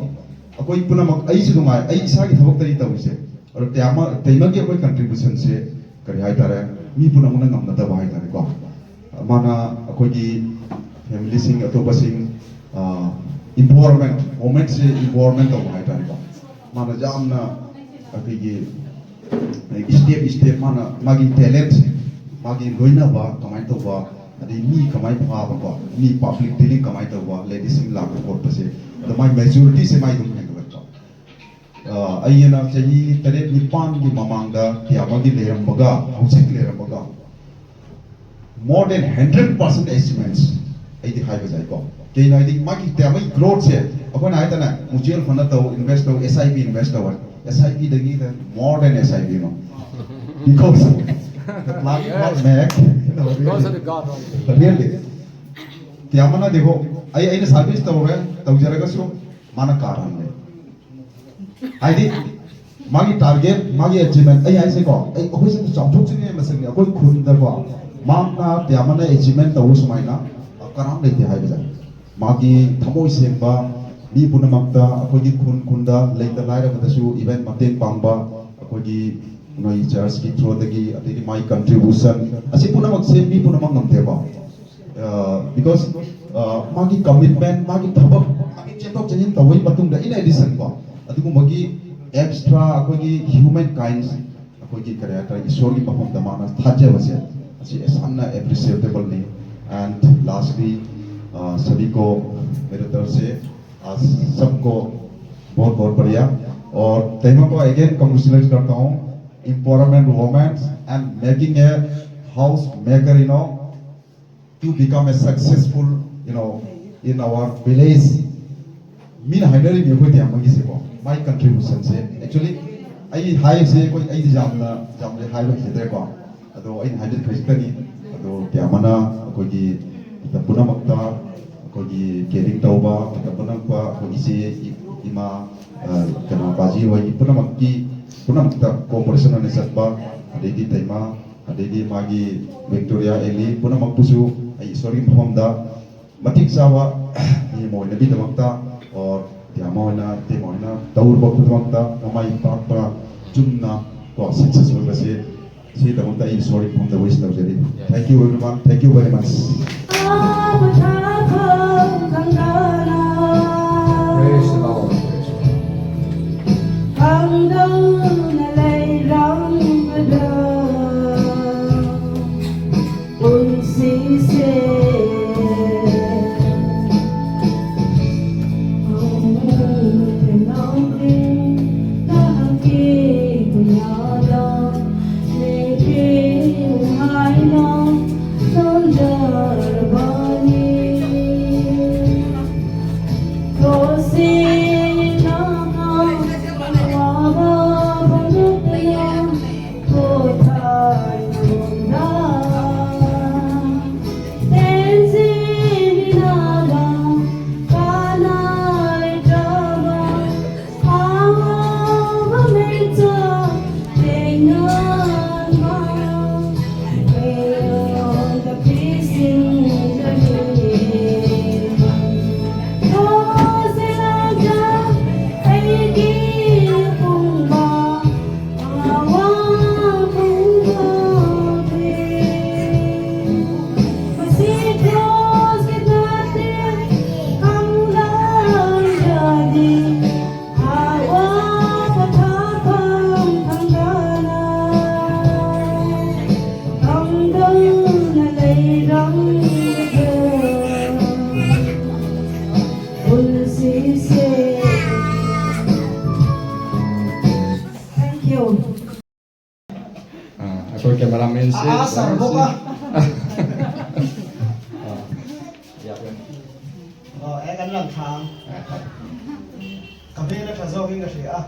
ꯑꯩꯈꯣꯏ ꯄꯨꯝꯅꯃꯛ ꯑꯩꯁꯨ ꯅꯨꯡꯉꯥꯏ ꯑꯩ ꯏꯁꯥꯒꯤ ꯊꯕꯛꯇꯅꯤ ꯇꯧꯔꯤꯁꯦ ꯑꯗꯣ ꯇꯦꯃ ꯇꯩꯃꯒꯤ ꯑꯩꯈꯣꯏ ꯀꯟꯇ꯭ꯔꯤꯕ꯭ꯌꯨꯁꯟꯁꯦ ꯀꯔꯤ ꯍꯥꯏꯇꯥꯔꯦ ꯃꯤ ꯄꯨꯝꯅꯃꯛꯅ ꯉꯝꯅꯗꯕ ꯍꯥꯏꯇꯥꯔꯦꯀꯣ ꯃꯥꯅ ꯑꯩꯈꯣꯏꯒꯤ ꯐꯦꯃꯤꯂꯤꯁꯤꯡ ꯑꯇꯣꯞꯄꯁꯤꯡ ꯏꯝꯄꯥꯋꯔꯃꯦꯟꯠ ꯋꯨꯃꯦꯟꯁꯦ ꯏꯝꯄꯥꯋꯔꯃꯦꯟꯠ ꯇꯧꯕ ꯍꯥꯏꯇꯥꯔꯦꯀꯣ ꯃꯥꯅ ꯌꯥꯝꯅ ꯑꯩꯈꯣꯏꯒꯤ ꯁ꯭ꯇꯦꯞ ꯁ꯭ꯇꯦꯞ ꯃꯥꯅ ꯃꯥꯒꯤ ꯇꯦꯂꯦꯟꯠ ꯃꯥꯒꯤ ꯂꯣꯏꯅꯕ ꯀꯃꯥꯏꯅ ꯇꯧꯕ ꯑꯗꯩ ꯃꯤ ꯀꯃꯥꯏꯅ ꯐꯥꯕꯀꯣ ꯃꯤ ꯄꯥꯕ꯭ꯂꯤꯛ ꯗꯤꯂꯤꯡ ꯀꯃꯥꯏꯅ ꯇꯧꯕ ꯂꯦꯗꯤꯁꯤꯡ ꯂꯥꯛꯄ ꯈꯣꯠꯄꯁꯦ ꯑꯗꯣ ꯃꯥꯒꯤ ꯃꯦꯖꯣꯔꯤꯇꯤꯁꯦ ꯃꯥꯒꯤ ꯑꯗꯨꯝ ꯍꯦꯟꯒꯠꯂꯛꯄ ꯑꯩꯅ ꯆꯍꯤ ꯇꯔꯦꯠ ꯅꯤꯄꯥꯟꯒꯤ ꯃꯃꯥꯡꯗ ꯇꯤꯌꯥꯃꯒꯤ ꯂꯩꯔꯝꯕꯒ ꯍꯧꯖꯤꯛ ꯂꯩꯔꯝꯕꯒ more than 100% achievements ꯑꯩꯗꯤ ꯍꯥꯏꯕ ꯌꯥꯏꯀꯣ ꯀꯩꯅꯣ ꯍꯥꯏꯗꯤ ꯃꯥꯒꯤ ꯇꯤꯌꯥꯃꯒꯤ ꯒ꯭ꯔꯣꯠꯁꯦ ꯑꯩꯈꯣꯏꯅ ꯍꯥꯏꯇꯥꯔꯦ ꯃ꯭ꯌꯨꯆꯨꯑꯦꯜ ꯐꯟꯗ ꯇꯧ ꯏꯟꯚꯦꯁ ꯇꯧ ꯑꯦꯁ I P invest ꯇꯧ ꯑꯦꯁ I ꯄꯤꯗꯒꯤ more than S I P no because the plan what make Because of the God only. Really ꯇꯤꯌꯥꯃꯅ देखो ꯑꯩ ꯑꯩꯅ ꯁꯥꯔꯚꯤꯁ ꯇꯧꯔꯦ ꯇꯧꯖꯔꯒꯁꯨ ꯃꯥꯅ ꯀꯥꯔ ꯍꯜꯂꯦ ꯍꯥꯏꯗꯤ ꯃꯥꯒꯤ ꯇꯥꯔꯒꯦꯠ ꯃꯥꯒꯤ ꯑꯦꯆꯤꯞꯃꯦꯟꯠ ꯑꯩ ꯍꯥꯏꯁꯦꯀꯣ ꯑꯩ ꯑꯩꯈꯣꯏꯁꯦ ꯆꯥꯎꯊꯣꯛꯆꯅꯤꯡꯉꯥꯏ ꯃꯁꯛꯅꯤ ꯑꯩꯈꯣꯏ ꯈꯨꯟꯗꯀꯣ ꯃꯥꯅ ꯇꯤꯌꯥꯃꯅ ꯑꯦꯆꯤꯞꯃꯦꯟꯠ ꯇꯧꯕ ꯁꯨꯃꯥꯏꯅ ꯀꯅꯥꯝ ꯂꯩꯇꯦ ꯍꯥꯏꯕ ꯌꯥꯏ ꯃꯥꯒꯤ ꯊꯃꯣꯏ ꯁꯦꯡꯕ ꯃꯤ ꯄꯨꯝꯅꯃꯛꯇ ꯑꯩꯈꯣꯏꯒꯤ ꯈꯨꯟ ꯈꯨꯟꯗ ꯂꯩꯇ ꯂꯥꯏꯔꯕꯗꯁꯨ ꯏꯚꯦꯟ ꯃꯇꯦꯡ ꯄꯥꯡꯕ ꯑꯩꯈꯣꯏꯒꯤ ꯅꯣꯏ ꯆꯔꯆꯀꯤ ꯊ꯭ꯔꯣꯗꯒꯤ ꯑꯗꯒꯤ ꯃꯥꯒꯤ ꯀꯟꯇ꯭ꯔꯤꯕ꯭ꯌꯨꯁꯟ ꯑꯁꯤ ꯄꯨꯝꯅꯃꯛꯁꯦ ꯃꯤ ꯄꯨꯝꯅꯃꯛ ꯉꯝꯗꯦꯀꯣ because ꯃꯥꯒꯤ ꯀꯃꯤꯠꯃꯦꯟꯠ ꯃꯥꯒꯤ ꯊꯕꯛ ꯃꯥꯒꯤ ꯆꯦꯟꯊꯣꯛ ꯆꯦꯟꯁꯤꯟ ꯇꯧꯕꯒꯤ ꯃꯇꯨꯡꯗ ꯏꯟ ꯑꯦꯗꯤꯁꯟ ꯀꯣ ꯑꯗꯨꯒꯨꯝꯕꯒꯤ ꯑꯦꯛꯁꯇ꯭ꯔꯥ ꯑꯩꯈꯣꯏꯒꯤ ꯍ꯭ꯌꯨꯃꯦꯟ ꯀꯥꯏꯟꯁ ꯑꯩꯈꯣꯏꯒꯤ ꯀꯔꯤ ꯍꯥꯏꯇꯥꯔꯦ ꯏꯁꯣꯔꯒꯤ ꯃꯐꯝꯗ ꯃꯥꯅ ꯊꯥꯖꯕꯁꯦ ꯑꯁꯤ ꯌꯥꯝꯅ ꯑꯦꯄ꯭ꯔꯤꯁꯤꯌꯦꯇꯦꯕꯜꯅꯤ. एंड लास्टली सभी को मेरे तरफ से आज सबको बहुत बहुत बढ़िया और तैमा को अगेन कंग्रेचुलेट करता हूँ empowerment womens and making a house maker to become a successful in our village. ꯃꯤꯅ ꯍꯥꯏꯅꯔꯤꯅꯤ ꯑꯩꯈꯣꯏ ꯇꯌꯥꯃꯒꯤꯁꯦꯀꯣ ꯃꯥꯏ ꯀꯟꯇ꯭ꯔꯤꯕ꯭ꯌꯨꯁꯟꯁꯦ ꯑꯦꯛꯆꯨꯑꯦꯂꯤ ꯑꯩ ꯍꯥꯏꯁꯦ ꯑꯩꯈꯣꯏ ꯑꯩꯗꯤ ꯌꯥꯝꯅ ꯌꯥꯝꯅ ꯍꯥꯏꯕ ꯍꯩꯖꯗ꯭ꯔꯦꯀꯣ ꯑꯗꯣ ꯑꯩꯅ ꯍꯥꯏꯕꯗꯤ ꯈꯖꯤꯛꯇꯅꯤ ꯑꯗꯣ ꯇꯌꯥꯃꯅ ꯑꯩꯈꯣꯏꯒꯤ ꯃꯇꯝ ꯄꯨꯝꯅꯃꯛꯇ ꯑꯩꯈꯣꯏꯒꯤ ꯀꯦꯔꯤꯡ ꯇꯧꯕ ꯃꯇꯝ ꯄꯨꯝꯅꯃꯛꯇ ꯑꯩꯈꯣꯏ ꯏꯆꯦ ꯏꯃꯥ ꯀꯩꯅꯣ ꯕꯥꯖꯤ ꯍꯣꯏꯒꯤ ꯄꯨꯝꯅꯃꯛꯀꯤ ꯄꯨꯝꯅꯃꯛꯇ ꯀꯣꯑꯣꯄꯔꯦꯁꯟ ꯑꯣꯏꯅ ꯆꯠꯄ ꯑꯗꯩꯗꯤ ꯇꯩꯃꯥ ꯑꯗꯩꯗꯤ ꯃꯥꯒꯤ ꯚꯤꯛꯇꯣꯔꯤꯌꯥ ꯑꯦꯂꯤ ꯄꯨꯝꯅꯃꯛꯄꯨꯁꯨ ꯑꯩ ꯏꯁꯣꯔꯒꯤ ꯃꯐꯝꯗ ꯃꯇꯤꯛ ꯆꯥꯕ ꯃꯤ ꯑꯃ ꯑꯣꯏꯅꯕꯒꯤꯗꯃꯛꯇ ꯑꯣꯔ ꯇꯤꯌꯥꯃ ꯑꯣꯏꯅ ꯇꯦꯃ ꯑꯣꯏꯅ ꯇꯧꯔꯨꯕ ꯈꯨꯗꯤꯡꯃꯛꯇ ꯃꯃꯥꯏ ꯄꯥꯛꯄ ꯆꯨꯝꯅ ꯀꯣ ꯁꯛꯁꯦꯁ ꯑꯣꯏꯕꯁꯦ ꯁꯤꯒꯤꯗꯃꯛꯇ ꯑꯩ ꯏꯁꯣꯔꯒꯤ ꯃꯐꯝꯗ ꯋꯤꯁ ꯇꯧꯖꯔꯤ. Thank you everyone, thank you very much. Thank you. Akhoi cameraman se A sar bawk a. Aw e kan lang tha ang. Ka hmel a tha zawk in ka hria a.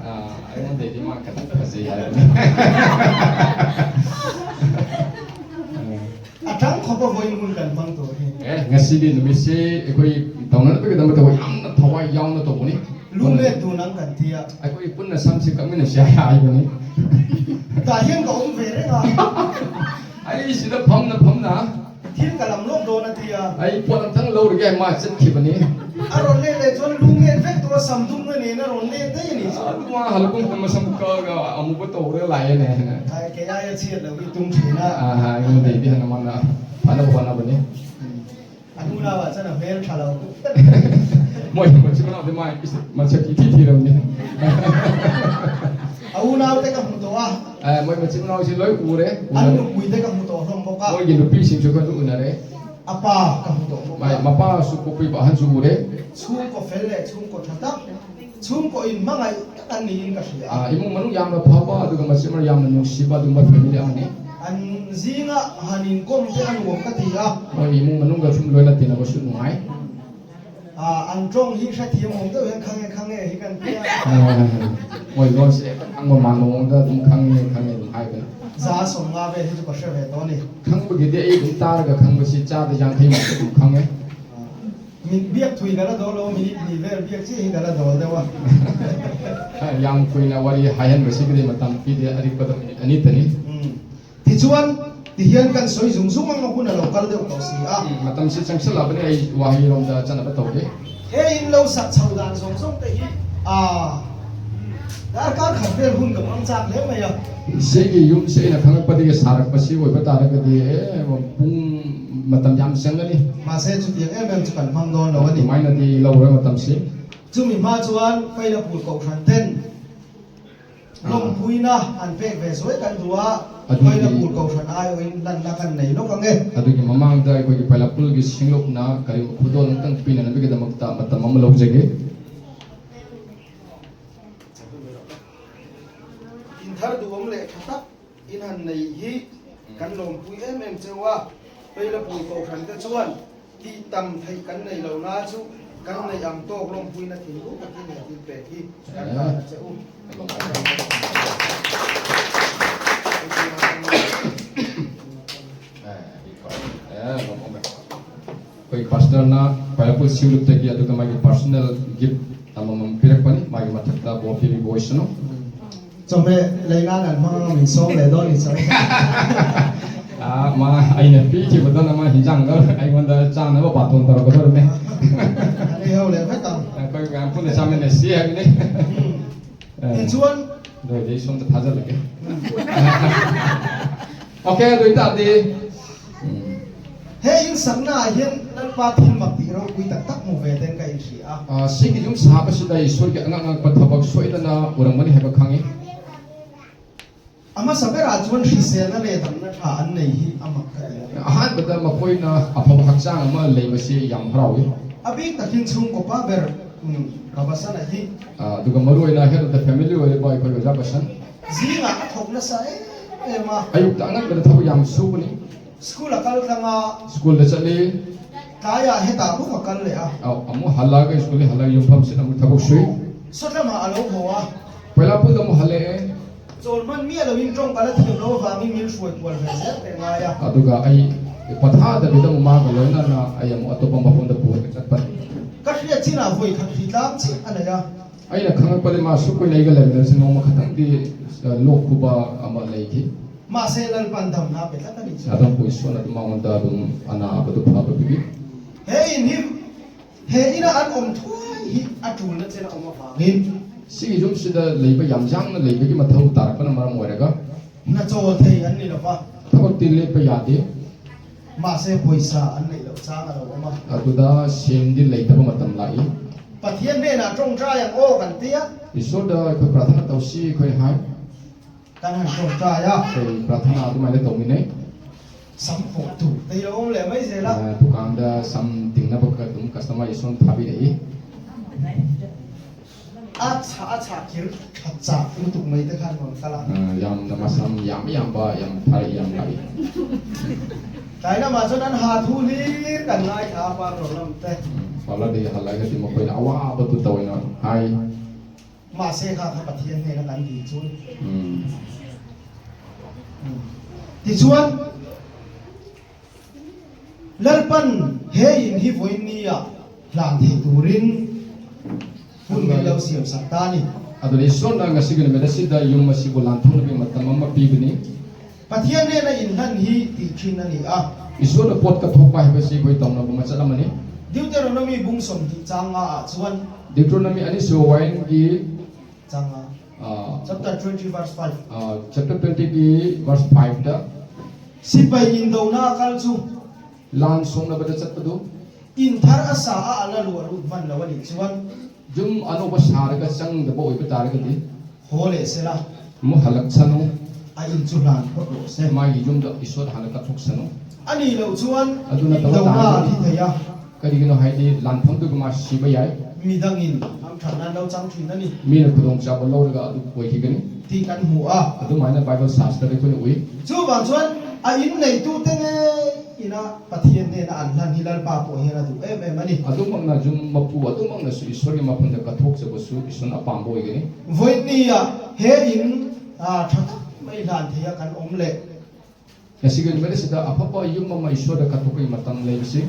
Ai ngon dei ma ka ka zei ai. A tang khawp a vawiin hun kan hmang tur hi. E ngasi di numi se akhoi tawna pe ka dam ta yam na thawa yaw na to ni. Lunglet dun ang kan ti a. Akhoi punna sam si ka min sia ai ni. Tah hian ka awm ve reng a. Ai sida pham na pham na. Thil ka lam lawk dawn a ti a. Ai pawt ang thang lo ri gai ma chet khip ani. A rawn let leh chuan lung let vek tur a sam dum na nen a rawn let daih a ni chu. Tuma halkung tum a sam ka ga amu ba to re lai ane. Ai kei aia chhiat lo hi tum thin a. A ha ngun dei di han man phana phana bani. A hnu lamah chuan a hmel tha lo deuh. Moi mo chi mana de mai ma chak i thi thi ram ni. A unau te ka hmu tawh a. Moi ma chi mana si loi u re. An nupui te ka hmu tawh hlawm bawk a. Moi gi nupi sim chu ka lu na re. A pa ka hmu tawh bawk a. Mai ma pa su ko pui ba han chu u re. Chhungkaw fel leh chhungkaw tha tak, chhungkaw in hmangaih tak an niin ka hria a. Imung manung yam la pha ba aduga ma chi mana yam la nung si ba aduga ma family ang ni. An zinga han inkawm te a nuam ka ti a. Moi imung manung ga chhung loi la tin a ba su nungai. An tawng hi hrethiam awm deuh hian khange khange hi kan ti a. Moi zawn si e khang ma man mong da dum khange khange dum hai bana. Za sawm nga vel hi chu ka hre ve tawh a ni. Khang bu gi de ei dum tar ga khang bu si cha de jang thei ma dum khange. Min biak thui ka la dawl lo minute hnih vel biak chiah hi ka la dawl deuh a. Yang kuina wari haihan basi gede matam pi de arik pada minute ani tani. Tichuan, tihian kan sawi zung zung ang a hun a lo kal deuh tawh si a. Matam si chang sela bani ei wahi rom da chan a va to hi. He in lo sak chho dan zawng zawng te hi a darkar khat vel hun ka hmang chak hle mai a. Sigi yum se ina khang padi ge sarak pasi oi ba tarak di e pung matam yam seng ani. Mahse chutiang em em chu kan hmang dawn lo a ni. Tumai na di lo re matam si. Chumi hma chuan Failapur Kohhran ten Lawmpuina an pek ve zuai kan duh a, Pailapur Kohhran aiawhin lanna kan nei lawk ang e. Adugi mamangda ꯑꯩꯈꯣꯏꯒꯤ ꯄꯥꯏꯂꯥꯄꯨꯜꯒꯤ ꯁꯤꯡꯂꯨꯞꯅ ꯀꯔꯤꯒꯨꯝꯕ ꯈꯨꯗꯣꯜ ꯑꯃꯇꯪ ꯄꯤꯅꯅꯕꯒꯤꯗꯃꯛꯇ ꯃꯇꯝ ꯑꯃ ꯂꯧꯖꯒꯦ꯫ Inthar duhawm leh tha tak in han nei hi kan lawmpui em em cheu a, Pailapur Kohhran te chuan Tih tam theih kan nei lo na chu kan neih ang tawk lawmpuina thinlung takin he thil pek hi kan hlan a che u. Khoi pastor na Pineapple Siulup tagi aduga magi personal gift amamam pirakpani magi mathakta bo piri boisano. Chawhmeh lei nan an hmang anga min sawm leh dawn ni chauh. A ma aina pikhibadana ma hinjang ꯑꯩꯉꯣꯟꯗ ꯆꯥꯅꯕ ꯕꯥꯇꯣꯟ ꯇꯧꯔꯛꯀꯗꯧꯔꯤꯕꯅꯤ. An ei ho leh vek ang. ꯑꯩꯈꯣꯏ ꯃꯌꯥꯝ ꯄꯨꯟꯅ ꯆꯥꯃꯤꯟꯅꯁꯤ ꯍꯥꯏꯕꯅꯤ. Tichuan. ꯑꯗꯨꯑꯣꯏꯗꯤ ꯁꯣꯝꯗ ꯊꯥꯖꯤꯜꯂꯒꯦ. ꯑꯣꯀꯦ ꯑꯗꯨ ꯑꯣꯏꯇꯥꯔꯗꯤ. He in sakna ah hian Lalpa thil mak tih ropui tak tak hmu ve ten ka inhria a. Sigi yum sahbasida Isorgi angang angakpa thabak soidana uramgani haiba khangi. A hmasa berah chuan hriselna leh damna tha an nei hi a mak ka ti a. Ahanbada makhoina aphaba hakchang ama leibasi yam harawi. A bik takin chhungkaw pa ber Rabasana hi. Aduga maruoina head of the family oiriba aikhoi Oja Basan. Zingah a thawk nasa em em a. Ayukta anganbada thabak yam subani. School a kal tlang a. School da chatli. Tlaiah hetah bawk a kal leh a. Amu halaga school halaga yumpham sida amu thabak sui. Sawtlamah a lo haw a. Pailapul amu hale e. Chawl hman miah loin tawng ka la thiam lo avangin min hruai kual ve zel teh ngai a. Aduga ai patha da bida uma ga loina na ai amu atopa mafum da puar ka chatpa. Ka hriat chinah vawi khat hri tlang chiah a nei a. Aina khangakpade ma su kuina aiga laiminabase nongma khatangdi lok khuba ama leikhi. Mahse Lalpan damna pe tlat a nih chu. Adam pawh Isuan adum angonda adum ana abadu phaba pigi. He in hi he ina an awm thuai hi a tulna chen a awm avangin. Sigi yum sida leiba yamjangna leibagi mathau tarakpana maram oiraga. Hna chawl thei an ni lova. Thabak ti lepa yade. Mahse pawisa an neih loh chang a lo awm a. Aduda sendi leitaba matam lai. Pathian hnenah tawngtai ang aw kan ti a. Isorda khoi prathana tausi khoi hai. Kan han tawngtai a. Khoi prathana adu mai le tawmi nei. Sam pawh tur te hi lo awm leh mai zel a. Dukanda sam tingna bawk ka tum customer ison thabi nei. A chhah a chhah kir tha chah lutuk mai te khan rawn kal a. Yam nama sam yam yam ba yam thar yam lai. Tlai lamah chuan an ha thu hlir kan ngaithla a par rawn lam te. Pala de halai ka ti maw khawiin awa ba tu tawina hai. Mahse kha kha Pathian hnena kan dil chu. Tichuan Lalpan he in hi vawiin nia hlan thei turin hun min lo siam sak ta a ni. Adoni sawn a ngasigin medasida yum asibu lanthung nabi matam amma pibini. Pathian nena inhlan hi tih thin a ni a. Isuan a pawt ka thawk pa hi basi khawi tam lo buma chat amani. Deuteronomy bung sawmhnih chang nga ah chuan. Deuteronomy ani so wine gi. Chang nga. Chapter 20 verse 5. Chapter 20 gi verse 5 da. Sipai indona a kal chu. Lan sawmna bada chat padu. In thar a sa a ala lu a lut hman lo a nih chuan. Jum ano ba sar ka chang da bo oi ba tar ka ti. Haw leh se la. Mu halak chanu. A in chu hlan phawt rawh se. Ma yi jum da iswar hana ka thawk sanu. A nih loh chuan indona a thi thei a. Ka dik ino hai di lan phang tu ka ma si ba yai. Midangin am that nan lo chang thin a ni. Mi na khudong cha ba lo rega adu poi hi ka ni. Tih kan hmu a. Adu mai na Bible sastra te khun ui. Chuvang chuan a in neitu te ngei ina Pathian hnena an hlan hi Lalpa pawh hian a duh em em a ni. Adu mang na zum mapu adu mang na su Iswar gi maphun da ka thawk cha ba su Isun a pam bawi ka ni. Vawiin ah he in tha tak mai hlan thei a kan awm leh. Nasigan mele sida aphapa yum ama Iswar da ka thawk i matam lei si.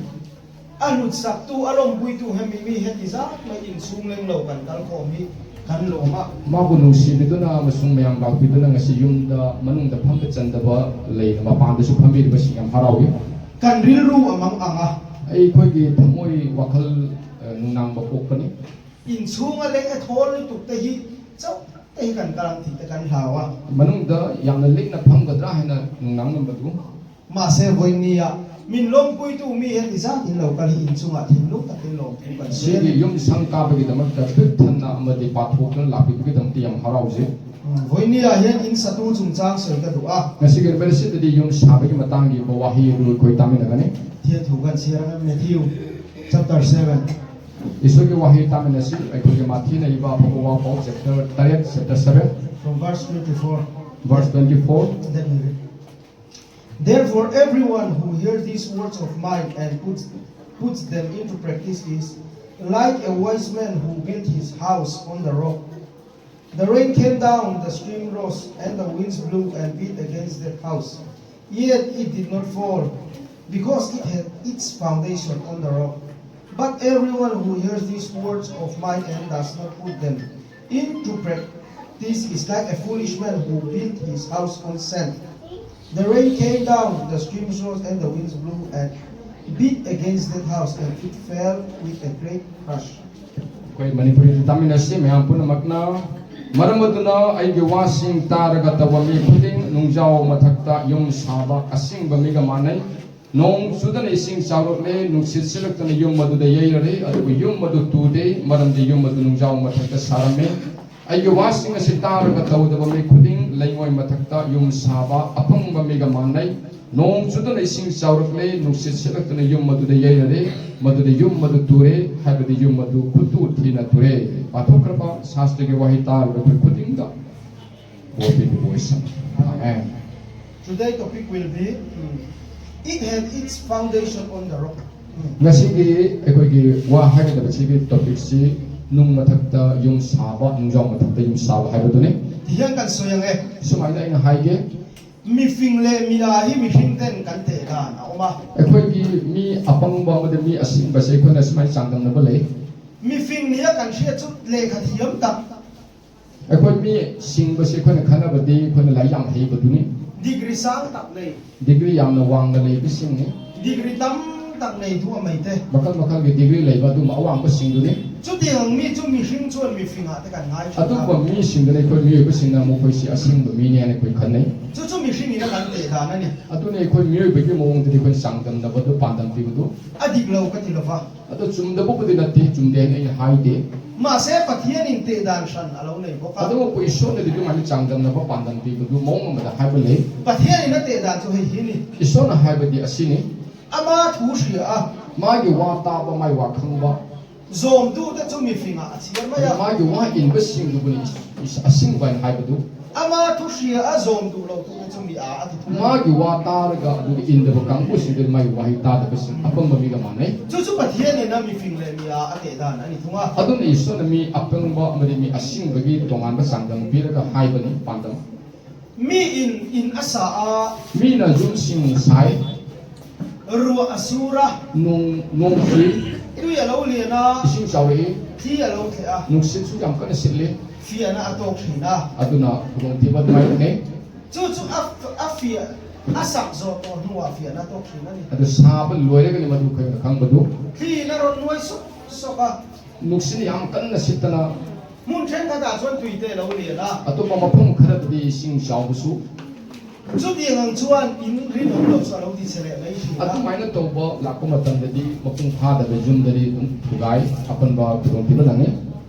A hlutsak tu a lawmpuitu hemi mi heti zat mai inchhung leng lo kan kal khawm hi kan lawm a. Mabu nungsi biduna masung mayam lak biduna ngasi yum da manung da pham da chan da ba lei na mapan da su pham bi ba si yam harau hi. Kan rilru a mang ang a. Ei khoi gi thamoi wakhal nungnang ba pok pani. Inchhung a leng e thawl lutuk te hi chauh te hi kan kal ang tih te kan hlau a. Manung da yam na leng na pham ga dra hai na nungnang nam ba du. Mahse vawiin ah min lawmpuitu mi heti zat in lo kal hi inchungah thinlung takin lawmthu kan sawi a ni. Sigi yum sang ka bagi damak ta pit than na amadi pa thok na lapi bagi dam ti yam harau je. Vawiin ah hian in satu chungchang sawi ka duh a. Ngasigin bele si yum sa bagi matang gi bawa hi ru khoi tamin agani. Thian thu kan chhiar ang Matthew chapter 7. Isugi wahi tamin asi aikhoi mathi na iba phawa pau chapter 8 chapter 7 from verse 24. Verse 24. Let me read. Therefore, everyone who hears these words of mine and puts them into practice is like a wise man who built his house on the rock. The rain came down, the stream rose, and the winds blew and beat against that house. Yet it did not fall, because it had its foundation on the rock. But everyone who hears these words of mine and does not put them into practice is like a foolish man who built his house on sand. The rain came down, the streams rose, and the winds blew and beat against that house, and it fell with a great crash. Koi Manipuri taminasi mayam punamakna maram aduna aigi wasing taraga tawami khuding nungjao mathakta yum saba asing bamiga manai nong sudana ising chawrokle nungsit silaktana yum maduda yeirare adu yum madu tude maramdi yum madu nungjao mathakta sarame aigi wasing asi taraga tawdaba mi khuding leingoi mathakta yum saba apang bamiga manai nong sudana ising chawrokle nungsit silaktana yum maduda yeirare maduda yum madu ture habadi yum madu khutu thina ture pathokrapa shastra ge wahi tar khuding da bopi boisam amen. Today topic will be it had its foundation on the rock. Ngasigi ꯑꯩꯈꯣꯏꯒꯤ ꯋꯥ ꯍꯥꯏꯒꯗꯕꯁꯤꯒꯤ ꯇꯣꯄꯤꯛꯁꯤ ꯅꯨꯡ ꯃꯊꯛꯇ ꯌꯨꯝ ꯁꯥꯕ ꯅꯨꯡꯖꯥꯎ ꯃꯊꯛꯇ ꯌꯨꯝ ꯁꯥꯕ ꯍꯥꯏꯕꯗꯨꯅꯤ Ti hian kan sawi ang e. ꯁꯨꯃꯥꯏꯅ ꯑꯩꯅ ꯍꯥꯏꯒꯦ Mi fing leh mi a hi mihring ten kan teh dan a awm a. ꯑꯩꯈꯣꯏꯒꯤ ꯃꯤ ꯑꯄꯪꯕ ꯑꯃꯗꯤ ꯃꯤ ꯑꯁꯤꯡꯕꯁꯦ ꯑꯩꯈꯣꯏꯅ ꯁꯨꯃꯥꯏꯅ ꯆꯥꯡꯗꯝꯅꯕ ꯂꯩ Mi fing nia kan hriat chu lehkha thiam tak ꯑꯩꯈꯣꯏ ꯃꯤ ꯁꯤꯡꯕꯁꯦ ꯑꯩꯈꯣꯏꯅ ꯈꯟꯅꯕꯗꯤ ꯑꯩꯈꯣꯏꯅ ꯂꯥꯏꯔꯤꯛ ꯌꯥꯝ ꯍꯩꯕꯗꯨꯅꯤ degree sang tak nei degree ꯌꯥꯝꯅ ꯋꯥꯡꯅ ꯂꯩꯕꯁꯤꯡꯅꯤ degree tam tak nei thu a mai te ꯃꯈꯜ ꯃꯈꯜꯒꯤ ꯗꯤꯒ꯭ꯔꯤ ꯂꯩꯕ ꯑꯗꯨꯝꯕ ꯑꯋꯥꯡꯕꯁꯤꯡꯗꯨꯅꯤ chutiang mi chu mihring chuan mi fingah te kan ngai thin a ꯑꯗꯨꯒꯨꯝꯕ ꯃꯤꯁꯤꯡꯗꯨꯅ ꯑꯩꯈꯣꯏ ꯃꯤꯑꯣꯏꯕꯁꯤꯡꯅ ꯃꯈꯣꯏꯁꯤ ꯑꯁꯤꯡꯕ ꯃꯤꯅꯤ ꯍꯥꯏꯅ ꯑꯩꯈꯣꯏ ꯈꯟꯅꯩ chu chu mihring ina kan teh dan ani ꯑꯗꯨꯅ ꯑꯩꯈꯣꯏ ꯃꯤꯑꯣꯏꯕꯒꯤ ꯃꯑꯣꯡꯗꯗꯤ ꯑꯩꯈꯣꯏ ꯆꯥꯡꯗꯝꯅꯕꯗꯨ ꯄꯥꯟꯗꯝ ꯄꯤꯕꯗꯨ a dik lo ka ti lova ꯑꯗꯨ ꯆꯨꯝꯗꯕꯕꯨꯗꯤ ꯅꯠꯇꯦ ꯆꯨꯝꯗꯦ ꯍꯥꯏꯅ ꯑꯩꯅ ꯍꯥꯏꯗꯦ ma se Pathian in teh dan hran alo nei bawk a ꯑꯗꯨꯕꯨ ꯏꯁꯣꯔꯅꯗꯤ ꯑꯗꯨꯃꯥꯏꯅ ꯆꯥꯡꯗꯝꯅꯕ ꯄꯥꯟꯗꯝ ꯄꯤꯕꯗꯨ ꯃꯑꯣꯡ ꯑꯃꯗ ꯍꯥꯏꯕ ꯂꯩ Pathian in a teh dan chu hei hi ni ꯏꯁꯣꯔꯅ ꯍꯥꯏꯕꯗꯤ ꯑꯁꯤꯅꯤ ama thu hria a ꯃꯥꯒꯤ ꯋꯥ ꯇꯥꯕ ꯃꯥꯒꯤ ꯋꯥ ꯈꯪꯕ zawm tu te chu mi fingah a chhiar mai a ꯃꯥꯒꯤ ꯋꯥ ꯏꯟꯕꯁꯤꯡꯗꯨꯕꯨꯅꯤ ꯑꯁꯤꯡꯕ ꯍꯥꯏꯅ ꯍꯥꯏꯕꯗꯨ ama thu hria a zawm duh lo tu te chu mi a a ti thung ꯃꯥꯒꯤ ꯋꯥ ꯇꯥꯔꯒ ꯑꯗꯨꯒ ꯏꯟꯗꯕ ꯀꯥꯡꯕꯨꯁꯤꯡꯗꯨꯗꯤ ꯃꯥꯒꯤ ꯋꯥꯍꯩ ꯇꯥꯗꯕꯁꯤꯡ ꯑꯄꯪꯕ ꯃꯤꯒ ꯃꯥꯟꯅꯩ chu chu Pathian in a mi fing leh mi a a teh dan ani thung a ꯑꯗꯨꯅ ꯏꯁꯣꯔꯅ ꯃꯤ ꯑꯄꯪꯕ ꯑꯃꯗꯤ ꯃꯤ ꯑꯁꯤꯡꯕꯒꯤ ꯇꯣꯉꯥꯟꯕ ꯆꯥꯡꯗꯝ ꯄꯤꯔꯒ ꯍꯥꯏꯕꯅꯤ ꯄꯥꯟꯗꯝ mi in in a sa a ꯃꯤꯅ ꯌꯨꯝꯁꯤꯡ ꯁꯥꯏ ruah a sur a ꯅꯣꯡ ꯅꯣꯡ ꯆꯨꯏ tui a lo lian a ꯏꯁꯤꯡ ꯆꯥꯎꯔꯛꯏ thli a lo thleh a ꯅꯨꯡꯁꯤꯠꯁꯨ ꯌꯥꯝ ꯀꯟꯅ ꯁꯤꯠꯂꯤ fiahna a tawk thin a ꯑꯗꯨꯅ ꯈꯨꯗꯣꯡꯊꯤꯕ ꯑꯗꯨꯃꯥꯏꯅ ꯊꯦꯡꯅꯩ chu chu a a fiah a sak zawh tawh hnuah fiahna a tawk thin ani ꯑꯗꯨ ꯁꯥꯕ ꯂꯣꯏꯔꯒꯅꯤ ꯃꯗꯨ ꯑꯩꯈꯣꯏꯅ ꯈꯪꯕꯗꯨ thli na rawn nuai sawk sawk a ꯅꯨꯡꯁꯤꯠ ꯌꯥꯝ ꯀꯟꯅ ꯁꯤꯠꯇꯅ hmun thenkhatah chuan tui te lo lian a ꯑꯇꯣꯞꯄ ꯃꯐꯝ ꯈꯔꯗꯗꯤ ꯏꯁꯤꯡ ꯆꯥꯎꯕꯁꯨ chutiang ang chuan in rinawm lo chu a lo ti che leh mai thin a ꯑꯗꯨꯃꯥꯏꯅ ꯇꯧꯕ ꯂꯥꯛꯄ ꯃꯇꯝꯗꯗꯤ ꯃꯄꯨꯡ ꯐꯥꯗꯕ ꯌꯨꯝꯗꯗꯤ ꯑꯗꯨꯝ ꯊꯨꯒꯥꯏ ꯑꯄꯟꯕ ꯈꯨꯗꯣꯡꯊꯤꯕ ꯅꯪꯉꯤ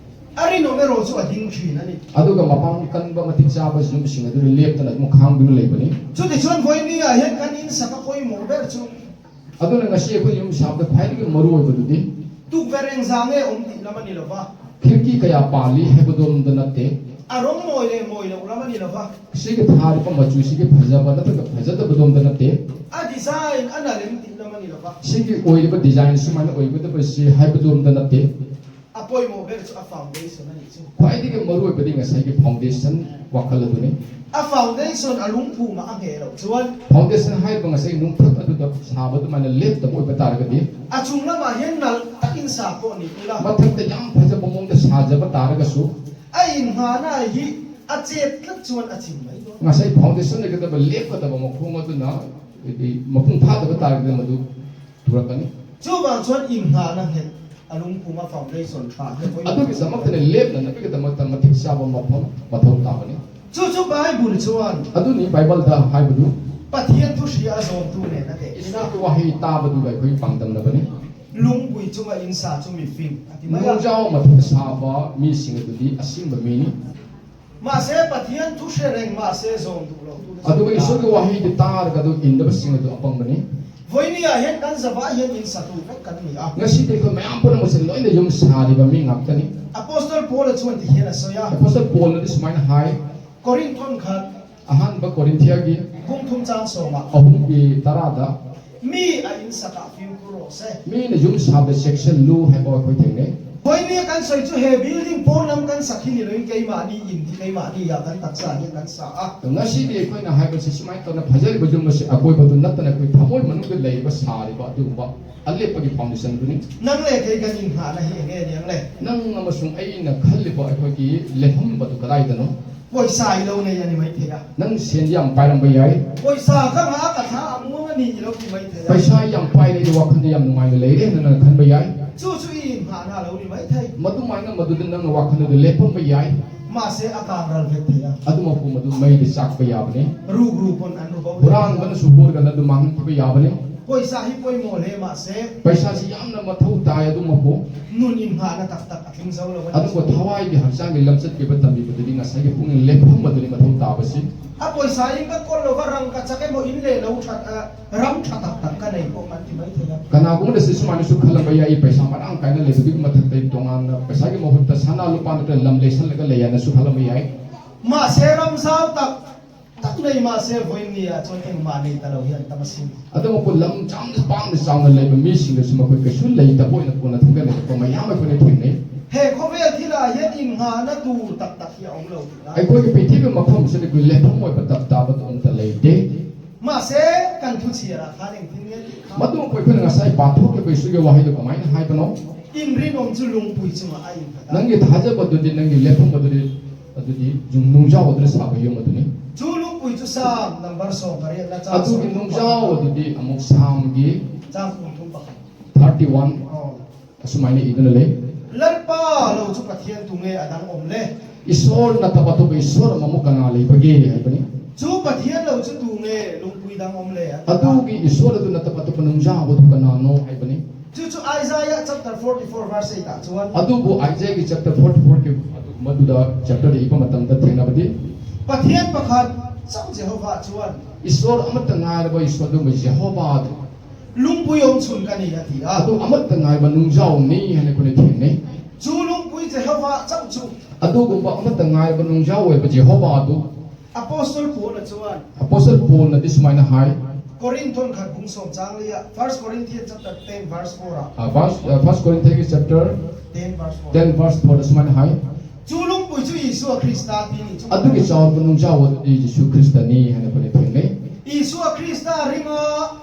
a rinawm erawh chu a ding thin ani ꯑꯗꯨꯒ ꯃꯄꯥꯡ ꯀꯟꯕ ꯃꯇꯤꯛ ꯆꯥꯕ ꯌꯨꯝꯁꯤꯡ ꯑꯗꯨꯅ ꯂꯦꯞꯇꯅ ꯑꯗꯨꯝ ꯈꯥꯡꯗꯨꯅ ꯂꯩꯕꯅꯤ chuti chuan vawiin ah hian kan in sak a pawimawh ber chu ꯑꯗꯨꯅ ꯉꯁꯤ ꯑꯩꯈꯣꯏ ꯌꯨꯝ ꯁꯥꯕꯗ ꯈ꯭ꯋꯥꯏꯗꯒꯤ ꯃꯔꯨꯑꯣꯏꯕꯗꯨꯗꯤ tukverh eng zang nge awm tih lam a ni lova ꯈꯤꯔꯀꯤ ꯀꯌꯥ ꯄꯥꯜꯂꯤ ꯍꯥꯏꯕꯗꯣꯝꯗ ꯅꯠꯇꯦ a rawng mawi leh mawi loh lam a ni lova ꯁꯤꯒꯤ ꯊꯥꯔꯤꯕ ꯃꯆꯨꯁꯤꯒꯤ ꯐꯖꯕ ꯅꯠꯇ꯭ꯔꯒ ꯐꯖꯗꯕꯗꯣꯝꯗ ꯅꯠꯇꯦ a design a nalh em tih lam a ni lova ꯁꯤꯒꯤ ꯑꯣꯏꯔꯤꯕ ꯗꯤꯖꯥꯏꯟ ꯁꯨꯃꯥꯏꯅ ꯑꯣꯏꯒꯗꯕꯁꯤ ꯍꯥꯏꯕꯗꯣꯝꯗ ꯅꯠꯇꯦ a pawimawh ber chu a foundation a nih chu ꯈ꯭ꯋꯥꯏꯗꯒꯤ ꯃꯔꯨꯑꯣꯏꯕꯗꯤ ꯉꯁꯥꯏꯒꯤ ꯐꯥꯎꯟꯗꯦꯁꯟ ꯋꯥꯈꯜ ꯑꯗꯨꯅꯤ a foundation a lungphumah a ngheh loh chuan foundation ꯍꯥꯏꯔꯤꯕ ꯉꯁꯥꯏꯒꯤ ꯅꯨꯡꯊꯛ ꯑꯗꯨꯗ ꯁꯥꯕ ꯑꯗꯨꯃꯥꯏꯅ ꯂꯦꯞꯇꯕ ꯑꯣꯏꯕ ꯇꯥꯔꯒꯗꯤ a chung lamah hian nalh takin sa pawh ni ila ꯃꯊꯛꯇ ꯌꯥꯝ ꯐꯖꯕ ꯃꯑꯣꯡꯗ ꯁꯥꯖꯕ ꯇꯥꯔꯒꯁꯨ a inngahna hi a chet tlat chuan a chim mai dawn ꯉꯁꯥꯏ ꯐꯥꯎꯟꯗꯦꯁꯟ ꯂꯩꯒꯗꯕ ꯂꯦꯞꯀꯗꯕ ꯃꯈꯣꯡ ꯑꯗꯨꯅ ꯍꯥꯏꯗꯤ ꯃꯄꯨꯡ ꯐꯥꯗꯕ ꯇꯥꯔꯒꯗꯤ ꯃꯗꯨ ꯊꯨꯔꯛꯀꯅꯤ chuvang chuan inngahna nghet a lungphuma foundation tha hi a pawimawh ꯑꯗꯨꯒꯤꯗꯃꯛꯇꯅ ꯂꯦꯞꯅꯅꯕꯒꯤꯗꯃꯛꯇ ꯃꯇꯤꯛ ꯆꯥꯕ ꯃꯐꯝ ꯃꯊꯧ ꯇꯥꯕꯅꯤ chu chu Bible chuan ꯑꯗꯨꯅꯤ ꯕꯥꯏꯕꯜꯗ ꯍꯥꯏꯕꯗꯨ Pathian thu hria a zawm tu nen a teh ina ꯏꯁꯣꯔꯒꯤ ꯋꯥꯍꯩ ꯇꯥꯕꯗꯨꯒ ꯑꯩꯈꯣꯏ ꯄꯥꯡꯗꯝꯅꯕꯅꯤ lungpui chunga in sa chu mi fing a ti mai a ꯅꯨꯡꯖꯥꯎ ꯃꯊꯛꯇ ꯁꯥꯕ ꯃꯤꯁꯤꯡ ꯑꯗꯨꯗꯤ ꯑꯁꯤꯡꯕ ꯃꯤꯅꯤ ma se Pathian thu hre reng ma se zawm duh lo tu te ꯑꯗꯨꯒ ꯏꯁꯣꯔꯒꯤ ꯋꯥꯍꯩꯗꯤ ꯇꯥꯔꯒ ꯑꯗꯨ ꯏꯟꯗꯕꯁꯤꯡ ꯑꯗꯨ ꯑꯄꯪꯕꯅꯤ vawiin ah hian kan zawa hian in satu vek kan ni a ꯉꯁꯤꯗꯤ ꯑꯩꯈꯣꯏ ꯃꯌꯥꯝ ꯄꯨꯝꯅꯃꯛꯁꯦ ꯂꯣꯏꯅ ꯌꯨꯝ ꯁꯥꯔꯤꯕ ꯃꯤ ꯉꯥꯛꯇꯅꯤ Apostle Paul chuan ti hian a sawi a apostle ꯄꯣꯜꯅꯗꯤ ꯁꯨꯃꯥꯏꯅ ꯍꯥꯏ Korinthon khat ꯑꯍꯥꯟꯕ ꯀꯣꯔꯤꯟꯊꯤꯌꯥꯒꯤ bung thum chang sawma ꯑꯍꯨꯝꯒꯤ ꯇꯔꯥꯗ mi a in saka fim ku rawh se ꯃꯤꯅ ꯌꯨꯝ ꯁꯥꯕꯗ ꯆꯦꯛꯁꯤꯜꯂꯨ ꯍꯥꯏꯕ ꯑꯩꯈꯣꯏ ꯊꯦꯡꯅꯩ vawiin kan sawi chu he building pawn lam kan sak hi ni loin keimahni in hi keimahni ah kan taksa hian kan sa a ꯉꯁꯤꯗꯤ ꯑꯩꯈꯣꯏꯅ ꯍꯥꯏꯕꯁꯤ ꯁꯨꯃꯥꯏꯅ ꯇꯧꯅ ꯐꯖꯔꯤꯕ ꯌꯨꯝ ꯑꯁꯤ ꯑꯀꯣꯏꯕꯗꯨ ꯅꯠꯇꯅ ꯑꯩꯈꯣꯏ ꯊꯃꯣꯏ ꯃꯅꯨꯡꯗ ꯂꯩꯔꯤꯕ ꯁꯥꯔꯤꯕ ꯑꯗꯨꯒꯨꯝꯕ ꯑꯂꯦꯞꯄꯒꯤ ꯐꯥꯎꯟꯗꯦꯁꯟꯗꯨꯅꯤ nang le kei kan in nghahna hi enge niang le ꯅꯪ ꯑꯃꯁꯨꯡ ꯑꯩꯅ ꯈꯜꯂꯤꯕ ꯑꯩꯈꯣꯏꯒꯤ ꯂꯦꯞꯐꯝꯕꯗꯨ ꯀꯗꯥꯏꯗꯅꯣ pawisa i lo nei ani mai thei a ꯅꯪ ꯁꯦꯟ ꯌꯥꯝ ꯄꯥꯏꯔꯝꯕ ꯌꯥꯏ pawisa ka nga ka tha amuang ani i lo ti mai thei a ꯄꯩꯁꯥ ꯌꯥꯝ ꯄꯥꯏꯔꯦ ꯋꯥꯈꯜꯗ ꯌꯥꯝ ꯅꯨꯡꯉꯥꯏꯅ ꯂꯩꯔꯦ ꯅꯪꯅ ꯈꯟꯕ ꯌꯥꯏ chu chu i in nghahna lo ni mai thei ꯃꯗꯨꯃꯥꯏꯅ ꯃꯗꯨꯗ ꯅꯪꯅ ꯋꯥꯈꯜꯗꯨ ꯂꯦꯞꯐꯝꯕ ꯌꯥꯏ ma se a kang ral vek thei a ꯑꯗꯨꯃꯛꯄꯨ ꯃꯗꯨ ꯃꯩꯗ ꯆꯥꯛꯄ ꯌꯥꯕꯅꯤ ru ru pon an ru bo ꯍꯨꯔꯥꯟꯕꯅꯁꯨ ꯍꯨꯔꯒꯅ ꯑꯗꯨ ꯃꯥꯡꯍꯟꯈꯤꯕ ꯌꯥꯕꯅꯤ pawisa hi pawimawh hle ma se ꯄꯩꯁꯥꯁꯤ ꯌꯥꯝꯅ ꯃꯊꯧ ꯇꯥꯏ ꯑꯗꯨꯃꯛꯄꯨ nun in nghahna tak tak a tling zo lo ani ꯑꯗꯨꯕꯨ ꯊꯋꯥꯏꯒꯤ ꯍꯛꯆꯥꯡꯒꯤ ꯂꯝꯆꯠꯀꯤ ꯇꯝꯕꯤꯕꯗꯨꯗꯤ ꯉꯁꯥꯏꯒꯤ ꯄꯨꯛꯅꯤꯡ ꯂꯦꯞꯐꯝꯕꯗꯨꯅꯤ ꯃꯊꯧ ꯇꯥꯕꯁꯤ a pawisa in ka kol lova rang ka chake mo in le lo that a ram tha tak tak ka nei pawh kan ti mai thei a ꯀꯅꯥꯒꯨꯝꯕꯗꯁꯨ ꯁꯨꯃꯥꯏꯅꯁꯨ ꯈꯜꯂꯝꯕ ꯌꯥꯏ ꯄꯩꯁꯥ ꯃꯔꯥꯡ ꯀꯥꯏꯅ ꯂꯩꯕꯗꯨꯒꯤ ꯃꯊꯛꯇ ꯇꯣꯉꯥꯟꯅ ꯄꯩꯁꯥꯒꯤ ꯃꯍꯨꯠꯇ ꯁꯅꯥ ꯂꯨꯄꯥ ꯅꯠꯇ꯭ꯔꯒ ꯂꯝ ꯂꯩꯁꯜꯂꯒ ꯂꯩ ꯍꯥꯏꯅꯁꯨ ꯈꯜꯂꯝꯕ ꯌꯥꯏ ma se ram zau tak tak tak nei mah se vawiin ni ah chuan engmah nei ta lo hi an tam asin. Adumapu lam chang pang chang lei ba mi sing su ma khoi ka su lei ta boi na puna thang le ko ma yam khoi ne theng nei. He khawvel thil ah hian inngahna tur tak tak hi a awm lo tih na. Ai khoi ke pi thi ma khom se ku le phom moi pa tap ta ba tum ta lei te. Mahse kan thu chhiar ah khan engtin nge tih kha. Matu khoi khoi nga sai pa thu ke bai su ge wa hi do ka mai na hai pa no. Inrinawm chu lungpui chungah a innghat a. Nang ge thaja ba du di nang ge le phom ba du di ꯑꯗꯨꯗꯤ ꯅꯨꯡꯖꯥꯎ ꯑꯗꯨꯅ ꯁꯥꯕ ꯌꯨꯝ ꯑꯗꯨꯅꯤ Chu lungpui chu Psalm number 18 na chang ꯑꯗꯨꯒꯤ ꯅꯨꯡꯖꯥꯎ ꯑꯗꯨꯗꯤ ꯑꯃꯨꯛ ꯁꯥꯝꯒꯤ chang 31. 31 ꯑꯁꯨꯃꯥꯏꯅ ꯏꯗꯨꯅ ꯂꯩ Lalpa lo chu Pathian tunge adang awm le. ꯏꯁꯣꯔ ꯅꯠꯇꯕ ꯑꯇꯣꯞꯄ ꯏꯁꯣꯔ ꯑꯃꯃꯨꯛ ꯀꯅꯥ ꯂꯩꯕꯒꯦ ꯍꯥꯏꯕꯅꯤ Chu Pathian lo chu tunge lungpui dang awm le. ꯑꯗꯨꯒꯤ ꯏꯁꯣꯔ ꯑꯗꯨ ꯅꯠꯇꯕ ꯑꯇꯣꯞꯄ ꯅꯨꯡꯖꯥꯎ ꯑꯗꯨ ꯀꯅꯥꯅꯣ ꯍꯥꯏꯕꯅꯤ Chu chu Isaiah chapter 44 verse 8 ah chuan ꯑꯗꯨꯕꯨ ꯑꯥꯏꯖꯥꯏꯒꯤ ꯆꯦꯞꯇꯔ 44 ꯒꯤ ꯃꯗꯨꯗ ꯆꯦꯞꯇꯔꯗ ꯏꯕ ꯃꯇꯝꯗ ꯊꯦꯡꯅꯕꯗꯤ Pathian pakhat chauh Jehovah chuan ꯏꯁꯣꯔ ꯑꯃꯠꯇ ꯉꯥꯏꯔꯕ ꯏꯁꯣꯔ ꯑꯗꯨꯒꯨꯝꯕ ꯖꯦꯍꯣꯕꯥ ꯑꯗꯨ lungpui awm chhun ka ni a ti a. ꯑꯗꯨ ꯑꯃꯠꯇ ꯉꯥꯏꯕ ꯅꯨꯡꯖꯥꯎꯅꯤ ꯍꯥꯏꯅ ꯑꯩꯈꯣꯏꯅ ꯊꯦꯡꯅꯩ Chu lungpui Jehovah chauh chu ꯑꯗꯨꯒꯨꯝꯕ ꯑꯃꯠꯇ ꯉꯥꯏꯔꯕ ꯅꯨꯡꯖꯥꯎ ꯑꯣꯏꯕ ꯖꯦꯍꯣꯕꯥ ꯑꯗꯨ Apostle Paul a chuan Apostle ꯄꯣꯜꯅꯗꯤ ꯁꯨꯃꯥꯏꯅ ꯍꯥꯏ Korinthon khat bung sawm chang lia First Corinthians chapter 10 verse 4 ah First Corinthians chapter 10 verse 4 10 verse 4 ꯁꯨꯃꯥꯏꯅ ꯍꯥꯏ Chu lungpui chu Isua Krista ti ni chu ꯑꯗꯨꯒꯤ ꯆꯥꯎꯔꯕ ꯅꯨꯡꯖꯥꯎ ꯑꯗꯨꯗꯤ ꯖꯤꯁꯨ ꯈ꯭ꯔꯤꯁꯇꯅꯤ ꯍꯥꯏꯅ ꯑꯩꯈꯣꯏꯅ ꯊꯦꯡꯅꯩ Isua Krista ringa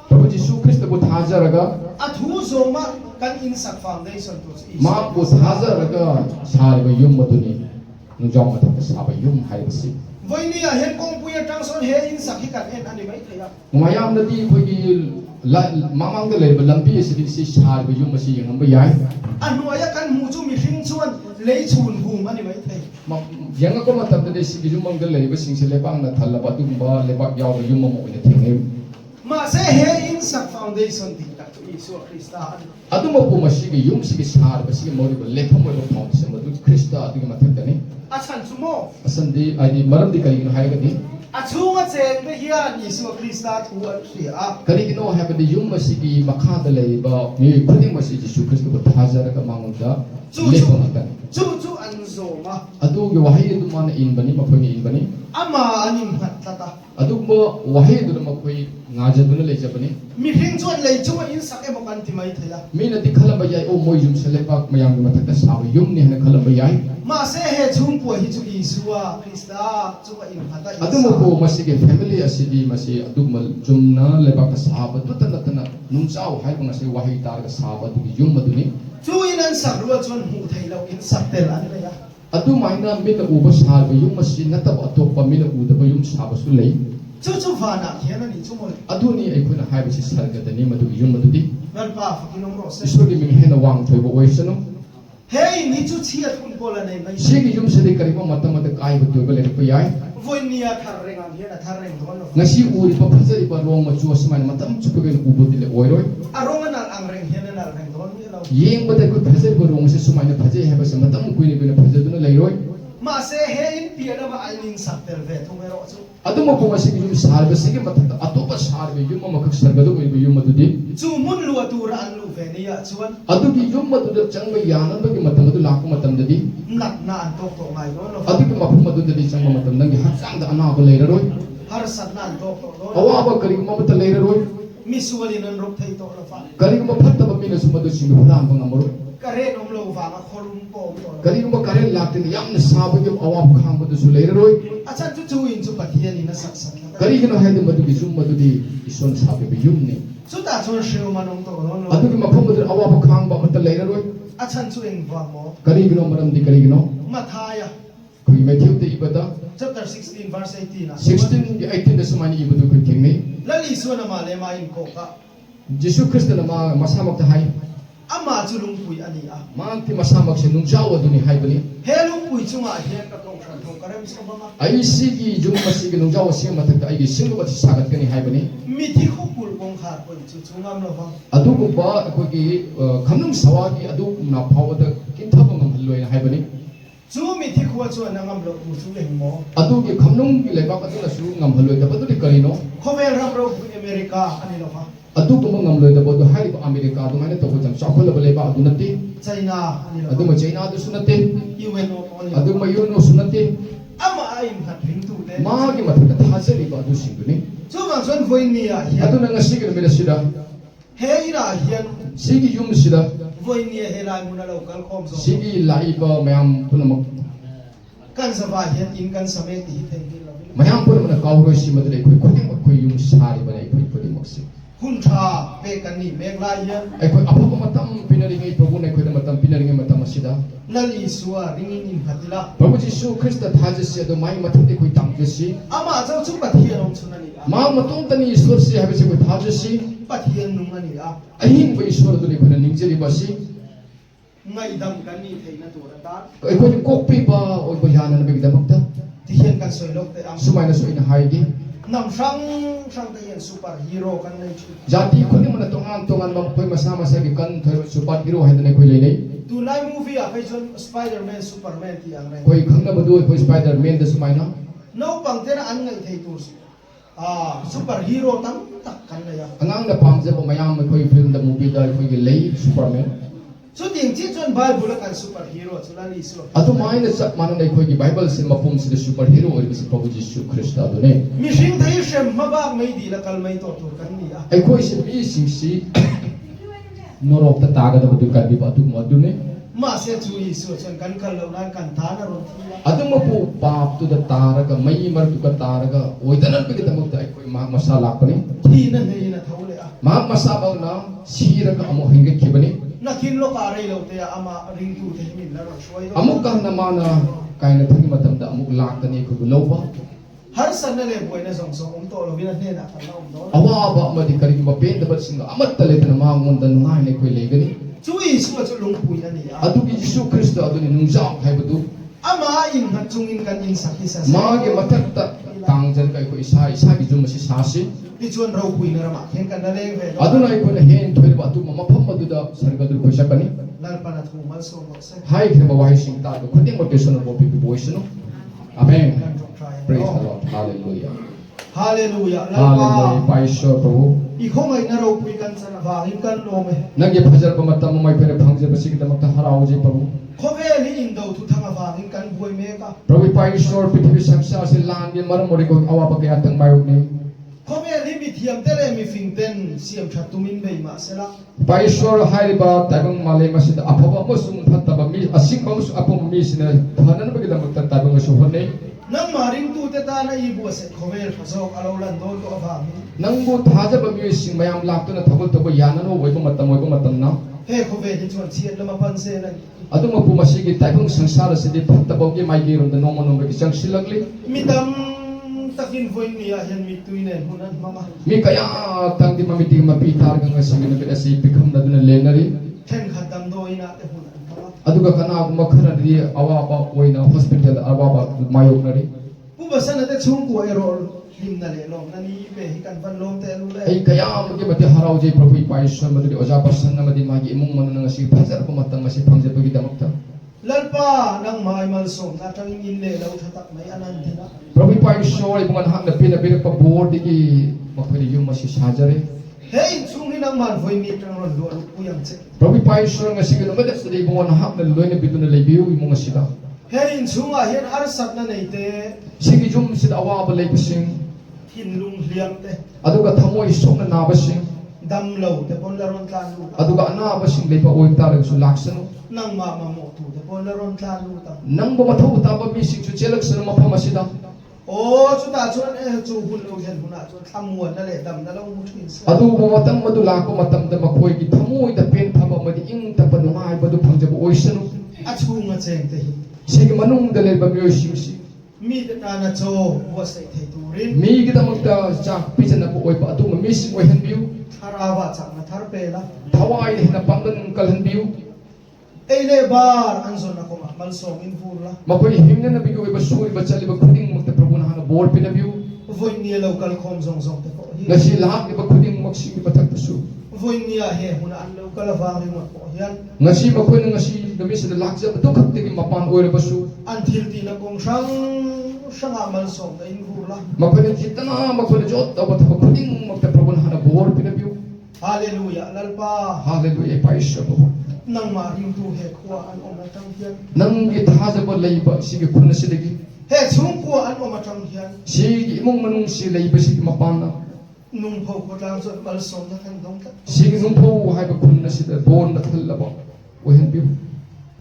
ꯄ꯭ꯔꯚꯨ ꯖꯤꯁꯨ ꯈ꯭ꯔꯤꯁꯇꯕꯨ ꯊꯥꯖꯔꯒ a thu zawma kan in sak foundation tu chu Isua ꯃꯍꯥꯛꯄꯨ ꯊꯥꯖꯔꯒ ꯁꯥꯔꯤꯕ ꯌꯨꯝ ꯑꯗꯨꯅꯤ ꯅꯨꯡꯖꯥꯎ ꯃꯊꯛꯇ ꯁꯥꯕ ꯌꯨꯝ ꯍꯥꯏꯕꯁꯤ Vawinia hian kawngpui atang sawn he in sak hi kan en a ni mai thei a. ꯃꯌꯥꯝꯅꯗꯤ ꯑꯩꯈꯣꯏꯒꯤ ꯃꯃꯥꯡꯗ ꯂꯩꯔꯤꯕ ꯂꯝꯕꯤ ꯑꯁꯤꯗꯤ ꯁꯤ ꯁꯥꯔꯤꯕ ꯌꯨꯝ ꯑꯁꯤ ꯌꯦꯡꯉꯝꯕ ꯌꯥꯏ A hnuaia kan hmuh chu mihring chuan lei chhun hum a ni mai thei. ꯌꯦꯡꯉꯛꯄ ꯃꯇꯝꯗꯗꯤ ꯁꯤꯒꯤ ꯌꯨꯝ ꯃꯅꯨꯡꯗ ꯂꯩꯔꯤꯕꯁꯤꯡꯁꯦ ꯂꯩꯕꯥꯛꯅ ꯊꯜꯂꯕ ꯑꯗꯨꯒꯨꯝꯕ ꯂꯩꯕꯥꯛ ꯌꯥꯎꯕ ꯌꯨꯝ ꯑꯃ ꯑꯣꯏꯅ ꯊꯦꯡꯅꯩ Mahse he in sak foundation dik tak chu Isua Krista a ni. ꯑꯗꯨꯃꯛꯄꯨ ꯃꯁꯤꯒꯤ ꯌꯨꯝꯁꯤꯒꯤ ꯁꯥꯔꯤꯕꯁꯤꯒꯤ ꯃꯧꯔꯤꯕ ꯂꯦꯞꯐꯝ ꯑꯣꯏꯕ ꯐꯥꯎꯟꯗꯦꯁꯟ ꯃꯗꯨ ꯈ꯭ꯔꯤꯁꯇ ꯑꯗꯨꯒꯤ ꯃꯊꯛꯇꯅꯤ A chhan chu maw? ꯑꯁꯟꯗꯤ ꯍꯥꯏꯗꯤ ꯃꯔꯝꯗꯤ ꯀꯔꯤꯒꯤꯅꯣ ꯍꯥꯏꯔꯒꯗꯤ A chhunga cheng te hian Isua Krista thu an hria a. ꯀꯔꯤꯒꯤꯅꯣ ꯍꯥꯏꯕꯗꯤ ꯌꯨꯝ ꯑꯁꯤꯒꯤ ꯃꯈꯥꯗ ꯂꯩꯔꯤꯕ ꯃꯤꯑꯣꯏ ꯈꯨꯗꯤꯡꯃꯛꯁꯤ ꯖꯤꯁꯨ ꯈ꯭ꯔꯤꯁꯇꯕꯨ ꯊꯥꯖꯔꯒ ꯃꯉꯣꯟꯗ Chu ꯂꯦꯞꯄ chu ꯉꯥꯛꯇꯅꯤ chu chu an zawm a. ꯑꯗꯨꯒꯤ ꯋꯥꯍꯩ ꯑꯗꯨ ꯃꯥꯅ ꯏꯟꯕꯅꯤ ꯃꯈꯣꯏꯅ ꯏꯟꯕꯅꯤ Ama an innghat tlat a. ꯑꯗꯨꯒꯨꯝꯕ ꯋꯥꯍꯩ ꯑꯗꯨꯅ ꯃꯈꯣꯏ ꯉꯥꯖꯗꯨꯅ ꯂꯩꯖꯕꯅꯤ Mihring chuan lei chunga in sak emaw kan ti mai thei a. ꯃꯤꯅꯗꯤ ꯈꯜꯂꯝꯕ ꯌꯥꯏ ꯑꯣ ꯃꯣꯏ ꯌꯨꯝꯁꯦ ꯂꯩꯕꯥꯛ ꯃꯌꯥꯝꯒꯤ ꯃꯊꯛꯇ ꯁꯥꯕ ꯌꯨꯝꯅꯤ ꯍꯥꯏꯅ ꯈꯜꯂꯝꯕ ꯌꯥꯏ Mahse he chhungkua hi chu Isua Krista chunga innghat a in sa. ꯑꯗꯨꯃꯛꯄꯨ ꯃꯁꯤꯒꯤ ꯐꯦꯃꯤꯂꯤ ꯑꯁꯤꯗꯤ ꯃꯁꯤ ꯑꯗꯨꯒꯨꯝꯕ ꯆꯨꯝꯅ ꯂꯩꯕꯥꯛꯇ ꯁꯥꯕꯗꯨꯇ ꯅꯠꯇꯅ ꯅꯨꯡꯖꯥꯎ ꯍꯥꯏꯕ ꯉꯁꯥꯏ ꯋꯥꯍꯩ ꯇꯥꯔꯒ ꯁꯥꯕ ꯑꯗꯨꯒꯤ ꯌꯨꯝ ꯑꯗꯨꯅꯤ Chu in an sak rual chuan hmuh theih loh in sak tel an nei a. ꯑꯗꯨꯃꯥꯏꯅ ꯃꯤꯠꯅ ꯎꯕ ꯁꯥꯔꯤꯕ ꯌꯨꯝ ꯑꯁꯤ ꯅꯠꯇꯕ ꯑꯇꯣꯞꯄ ꯃꯤꯅ ꯎꯗꯕ ꯌꯨꯝ ꯁꯥꯕꯁꯨ ꯂꯩ Chu chu vanah khian a nih chu mawle. ꯑꯗꯨꯅꯤ ꯑꯩꯈꯣꯏꯅ ꯍꯥꯏꯕꯁꯤ ꯁꯔꯒꯗꯅꯤ ꯃꯗꯨꯒꯤ ꯌꯨꯝ ꯑꯗꯨꯗꯤ Lalpa fakin awm rawh se. ꯏꯁꯣꯔꯒꯤ ꯃꯤꯡ ꯍꯦꯟꯅ ꯋꯥꯡ ꯊꯣꯏꯕ ꯑꯣꯏꯁꯅꯨ He in hi chu chhiat hun pawh la nei mai. ꯁꯤꯒꯤ ꯌꯨꯝꯁꯤꯗꯤ ꯀꯔꯤꯒꯨꯝꯕ ꯃꯇꯝ ꯑꯃꯗ ꯀꯥꯏꯕ ꯇꯣꯏꯕ ꯂꯩꯔꯛꯄ ꯌꯥꯏ Vawinia thar reng ang hian a thar reng dawn lo. ꯉꯁꯤ ꯎꯔꯤꯕ ꯐꯖꯔꯤꯕ ꯔꯣꯡ ꯃꯆꯨ ꯑꯁꯨꯃꯥꯏꯅ ꯃꯇꯝ ꯆꯨꯞꯄꯒꯤ ꯑꯣꯏꯅ ꯎꯕꯗꯤ ꯑꯣꯏꯔꯣꯏ A rawng a nalh ang reng hian a nalh reng dawn miah lo. ꯌꯦꯡꯕꯗ ꯑꯩꯈꯣꯏ ꯐꯖꯔꯤꯕ ꯔꯣꯡ ꯑꯁꯤ ꯁꯨꯃꯥꯏꯅ ꯐꯖꯩ ꯍꯥꯏꯕꯁꯦ ꯃꯇꯝ ꯀꯨꯏꯅ ꯀꯨꯏꯅ ꯐꯖꯗꯨꯅ ꯂꯩꯔꯣꯏ Mahse he in piah lama an in sak tel ve thung erawh chu. ꯑꯗꯨꯃꯛꯄꯨ ꯃꯁꯤꯒꯤ ꯌꯨꯝ ꯁꯥꯔꯤꯕꯁꯤꯒꯤ ꯃꯊꯛꯇ ꯑꯇꯣꯞꯄ ꯁꯥꯔꯤꯕ ꯌꯨꯝ ꯑꯃꯈꯛ ꯁꯔꯒꯗ ꯑꯣꯏꯕ ꯌꯨꯝ ꯑꯗꯨꯗꯤ Chu hmun luah tura an luh ve nia chuan ꯑꯗꯨꯒꯤ ꯌꯨꯝ ꯑꯗꯨꯗ ꯆꯪꯕ ꯌꯥꯅꯕꯒꯤ ꯃꯇꯝ ꯑꯗꯨ ꯂꯥꯛꯄ ꯃꯇꯝꯗꯗꯤ natna an tawk tawh ngai dawn lo. ꯑꯗꯨꯒꯤ ꯃꯐꯝ ꯑꯗꯨꯗꯗꯤ ꯆꯪꯕ ꯃꯇꯝ ꯅꯪꯒꯤ ꯍꯛꯆꯥꯡꯗ ꯑꯅꯥꯕ ꯂꯩꯔꯔꯣꯏ Harsatna an tawk tawh dawn lo. ꯑꯋꯥꯕ ꯀꯔꯤꯒꯨꯝꯕ ꯑꯃꯠꯇ ꯂꯩꯔꯔꯣꯏ Misualin an rawk thei tawh lo va. ꯀꯔꯤꯒꯨꯝꯕ ꯐꯠꯇꯕ ꯃꯤꯅꯁꯨ ꯃꯗꯨ ꯁꯤꯡꯗꯨ ꯍꯨꯔꯥꯟꯕ ꯉꯝꯃꯔꯣꯏ Current awm lo vanga khawlum pawh awm tawh lo. ꯀꯔꯤꯒꯨꯝꯕ ꯀꯔꯦꯟ ꯂꯥꯛꯇꯅ ꯌꯥꯝꯅ ꯁꯥꯕꯒꯤ ꯑꯋꯥꯕ ꯈꯥꯡꯕꯗꯨꯁꯨ ꯂꯩꯔꯔꯣꯏ A chhan chu chu in chu Pathianin a sak sak tlat a. ꯀꯔꯤꯒꯤꯅꯣ ꯍꯥꯏꯔꯗꯤ ꯃꯗꯨꯒꯤ ꯌꯨꯝ ꯑꯗꯨꯗꯤ ꯏꯁꯣꯔꯅ ꯁꯥꯕꯤꯕ ꯌꯨꯝꯅꯤ Chutah chuan hreu man awm tawh dawn lo. ꯑꯗꯨꯒꯤ ꯃꯐꯝ ꯑꯗꯨꯗ ꯑꯋꯥꯕ ꯈꯥꯡꯕ ꯑꯃꯠꯇ ꯂꯩꯔꯔꯣꯏ A chhan chu eng vang maw? ꯀꯔꯤꯒꯤꯅꯣ ꯃꯔꯝꯗꯤ ꯀꯔꯤꯒꯤꯅꯣ Mathaia ꯑꯩꯈꯣꯏꯒꯤ ꯃꯦꯊ꯭ꯌꯨꯗ ꯏꯕꯗ chapter 16 verse 18 ah 16 18ꯗ ꯁꯨꯃꯥꯏꯅ ꯏꯕꯗꯨ ꯑꯩꯈꯣꯏ ꯊꯦꯡꯅꯩ Lal Isuan amah leh mah inkawk a. ꯖꯤꯁꯨ ꯈ꯭ꯔꯤꯁꯇꯅ ꯃꯥ ꯃꯁꯥꯃꯛꯇ ꯍꯥꯏ Amah chu lungpui a ni a. ꯃꯍꯥꯛꯇꯤ ꯃꯁꯥꯃꯛꯁꯦ ꯅꯨꯡꯖꯥꯎ ꯑꯗꯨꯅꯤ ꯍꯥꯏꯕꯅꯤ He lungpui chungah hian ka kohhran ho ka rem chho vang a. ꯑꯩ ꯁꯤꯒꯤ ꯌꯨꯝ ꯑꯁꯤꯒꯤ ꯅꯨꯡꯖꯥꯎ ꯑꯁꯤꯒꯤ ꯃꯊꯛꯇ ꯑꯩꯒꯤ ꯁꯤꯡꯂꯨꯞ ꯑꯁꯤ ꯁꯥꯒꯠꯀꯅꯤ ꯍꯥꯏꯕꯅꯤ Mithi khawkulh kawngkhar pawhin chu chu ngam lo vang. ꯑꯗꯨꯒꯨꯝꯕ ꯑꯩꯈꯣꯏꯒꯤ ꯈꯝꯅꯨꯡ ꯁꯋꯥꯒꯤ ꯑꯗꯨꯒꯨꯝꯅ ꯐꯥꯎꯕꯗ ꯀꯤꯟꯊꯕ ꯉꯝꯍꯜꯂꯣꯏꯅ ꯍꯥꯏꯕꯅꯤ Chu mithi khua chuan a ngam loh tur chu eng maw? ꯑꯗꯨꯒꯤ ꯈꯝꯅꯨꯡꯒꯤ ꯂꯩꯕꯥꯛ ꯑꯗꯨꯅꯁꯨ ꯉꯝꯍꯜꯂꯣꯏꯗꯕ ꯑꯗꯨꯗꯤ ꯀꯔꯤꯅꯣ Khawvel ram ropui America a ni lo va. ꯑꯗꯨꯒꯨꯝꯕ ꯉꯝꯂꯣꯏꯗꯕ ꯑꯗꯨ ꯍꯥꯏꯔꯤꯕ ꯑꯃꯦꯔꯤꯀꯥ ꯑꯗꯨꯃꯥꯏꯅ ꯇꯧꯕ ꯌꯥꯝ ꯆꯥꯎꯈꯠꯂꯕ ꯂꯩꯕꯥꯛ ꯑꯗꯨ ꯅꯠꯇꯦ China a ni lo va. ꯑꯗꯨꯒ ꯆꯩꯅꯥꯗꯨꯁꯨ ꯅꯠꯇꯦ UNO pawh a ni lo va. ꯑꯗꯨꯒ ꯌꯨꯅꯣꯁꯨ ꯅꯠꯇꯦ. Amah a innghat ringtute. Magi mathakta thajariba adusingguni. Chuvang chuan vawiin ah hian. Aduna ngasigi numit asida. He inah hian. Sigi yum sida. Vawiin ni a helai hmun a lo kal khawm zawk. Sigi laiba mayam punamak. Kan zavai hian in kan sa mek tih hi theihnghilh lo ila. Mayam punamak na kauroi si madul eikhoi khudingmak khoi yum sariba na eikhoi khudingmak si. Hun tha pek kan nih mek lai hian. Eikhoi aphaba matam pinaringai Prabhu na eikhoi matam pinaringai matam asida. Lal Isua ringin innghat ila. Prabhu Jisu Krista thajasi adu mai mathakta eikhoi tangjusi. Amah chauh chu Pathian awm chhun a ni a. Ma matongtani Iswar si haibasi eikhoi thajasi. Pathian nung a ni a. Ahingba Iswar aduni eikhoi na ningjariba si. Ngaihdam kan nih theihna tur atan. Eikhoi kokpiba oiba yananabagidamagta. Ti hian kan sawi lawk teh ang. Sumaina su aina haigi. Hnam hrang hrang te hian super hero kan nei thin. Jati khudingmakna tongan tongan ma makhoi masa masagi kan thoiba super hero haidana eikhoi leinei. Tunlai movie ah phei chuan Spiderman, Superman tih ang reng. Khoi khangnabadu eikhoi Spiderman da sumaina. Naupang tena an ngaih thei tur super hero tam tak kan nei a. Angangna pamjaba mayam eikhoi film da movie da eikhoi lei Superman. Chutiang chiah chuan Bible a kan super hero chu Lal Isua Krista. Adumaina chap manana eikhoi Bible si mapum sida super hero oibasi Prabhu Jisu Krista adune. Mihring thei hrem hma bak mai dil a kal mai tawh tur kan ni a. Eikhoi si mi sing si norokta tagadabadu kanbiba aduguma adune. Mahse chu Isua chuan kan kal loh nan kan tan a rawn thi a. Adumapu paaptuda taraga mai martuka taraga oidananbagidamagta eikhoi mahak masa lakpani. Thihna hneiin a tho leh a. Mahak masa bangna siraga amuk hengatkibani. Nakin lawkah rei lo te ah amah ringtute hi min la rawn hruai dawn a. Amuk kahna mana kaina thagi matamda amuk laktani eikhoi bu loba. Harsatna leh buaina zawng zawng awm tawh lovin a hnenah kan la awm dawn a. Awaba amadi karigumba pendaba singa amatta letana mangonda nungaina eikhoi leigani. Chu Isua chu lungpuin a ni a. Adugi Jisu Krista aduni nungjang haibadu. Amah innghat chungin kan insak hi sa se. Magi mathakta tangjarga eikhoi isa isagi yum asi sasi. Tichuan ropuina ramah khian kan la leng ve dawn a. Aduna eikhoi na hen thoiriba aduma mapham aduda sargadu eikhoi chakani. Lalpan a thu malsawm rawh se. Haikhreba waheising tariba khudingmak Iswarna bor pibiba oisanu. Amen. Kan tawngtai ang Praise aw. the Lord. Hallelujah. Hallelujah. Lalpa. Hallelujah. Pa Iswar Prabhu. I khawngaihna ropui kan chan avangin kan lawm e. Nanggi phajarba matam ama eikhoi na phangjaba sigidamagta haraujai Prabhu. Khawvel hi indo thu thang avangin kan buai mek a. Prabhu Pa Iswar prithvi sangsar si langi maram oiriko awaba kaya tang mayoknei. Khawvel hi mithiam te leh mifing ten siam that tumin bei mah sela. Pa Iswar hairiba taibang malem asida aphaba amasung phattaba mi asingba amasung apongba misina phananabagidamagta taibang asu hotnei. Nangmah ringtute tana i buatsaih khawvel tha zawk a lo lan dawn tawh avangin. Nangbu thajaba miyoising mayam laktuna thabal tauba yanano oiba matam oiba matamna. He khawvel hi chuan chhiat lama pan zel a ni. Adumapu masigi taibang sangsar asidi phattabagi maigeironda nongma nongmagi changsilakli. Mi tam takin vawiin ni ah hian mittui nen hun an hmang a. Mi kaya tangdi mamitigi mapi targa ngasigi numit asi pikhamnaduna lenari. Thenkhat damdawiin ah te hun an hmang a. Aduga kanagumba kharadi awaba oina hospital awaba mayoknari. Pu Basana te chhungkua erawh hlimna leh lawmna ni ve hi kan van lawm teh lul e. Ei kayamagi mati haraujai Prabhu ipa Iswar madudi oja Basan amadi magi imung manung ngasi phajarba matam asi phangjabagidamagta. Lalpa, nangmah i malsawmna atangin in leh lo tha tak mai a nan din a. Prabhu ipa Iswar ibunga nahakna pinabirikpa bordigi makhoi yum asi sajare. He inchhung hi nangmah vawi mi atang rawn luah luh pui ang che. Prabhu ipa Iswar ngasigi numit asida ibunga nahakna loina biduna leibiu imung asida. He inchhungah hian harsatna nei te. Sigi yum sida awaba leibasing. Thinlung hliam te. Aduga thamoi sokna nabasing. Dam lo te pawn la rawn tlan lut ang. Aduga anabasing leiba oib taragasu laksanu. Nangmah mamawh tu te pawn la rawn tlan lut ang. Nangba mathau taba mising chu chelaksanu mapham asida. Aw, chutah chuan eh chu hun lo thlen hunah chuan thlamuanna leh damna lo hmu thin se. Aduba matam adu lakpa matamda makhoigi thamoida penphaba amadi ing tapa nungaibadu phangjaba oisanu. A chhunga cheng te hi. Sigi manungda leiba miyoisingsi. Mite tana chaw buatsaih thei turin. Migidamagta chak pijanaba oiba aduma mising oihanbiu. Thlarauah chakna thar pe la. Thawaida hena panggan kalhanbiu. Ei leh bar an zawn a kawngah malsawmin vur la. Makhoi hingnanabigi oiba suriba chaliba khudingmakta Prabhuna hana bor pinabiu. Vawiin ni a lo kal khawm zawng zawng te pawh hi. Ngasi lakliba khudingmak singgi mathaktasu. Vawiin ni ah he hmunah an lo kal avang ringawt pawh hian. Ngasi makhoina ngasi numisida lakjaba dukhaktagi mapan oirabasu. An thil tihna kawng hrang hrangah malsawmna in vur la. Makhoina jitana makhoina jot tauba thabak khudingmakta Prabhuna hana bor pinabiu. Hallelujah Lalpa. Hallelujah Pa Iswar Prabhu. Nangmah ringtu he khua an awm atang hian. Nanggi thajaba leiba sigi khun asidagi. He chhungkua an awm atang hian. Sigi imung manung si leibasigi mapana. Nungpho khawtlang chuan malsawmna kan dawng tlat. Sigi nungpho haiba khun na sida bon na thal laba oihan piu.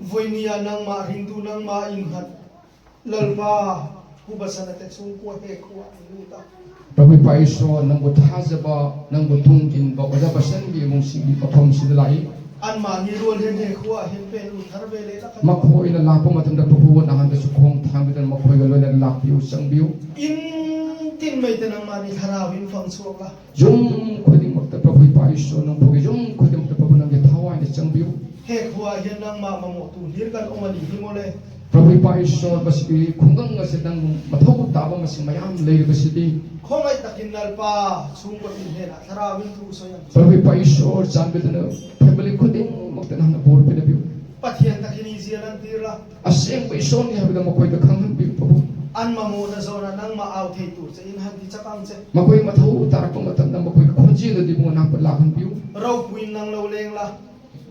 Vawinia nangmah ringtu nangmah innghat Lalpa Pu Basana te chhungkua he khua an lut a. Prabu Isua nangbu thazaba nangbu tung in ba oja basan gi imung sigi mafam sida lai. Anmahni rual hian he khua ah hian pen lut thar ve leh la kan. Makhaw in a lak pawh matam da Prabhu nahan da sukhong thang bidan makhaw ga loin an lak piu sang biu. In tin mai te nangmah nih thlarau in fang chuak la. Jung khuading makta Prabhu Pa Isua nang phugi jung khuading makta Prabhu nang ge thawai na chang biu. He khua ah hian nangmah mamawh tu hlir kan awm a nih hi mawle. Prabhu Pa Isua basiki khungang a si dang mathau ta ba masing mayam lei basiti. Khawngaih takin Lalpa chhungkaw tin hnenah thlarau in thu sawi ang che. Prabhu Pa Isua chan bidan family khuading makta na bor pina biu. Pathian takin i zial an tir la. A seng pa Isua ni habida makhoi ka khang han biu Prabhu. An mamawhna zawnah nangmah au thei tur che in han ti chak ang che. Makhoi mathau tarak pa matan na makhoi ka khonji la di bunga na pa lak han biu. Ropuiin nang lo leng la.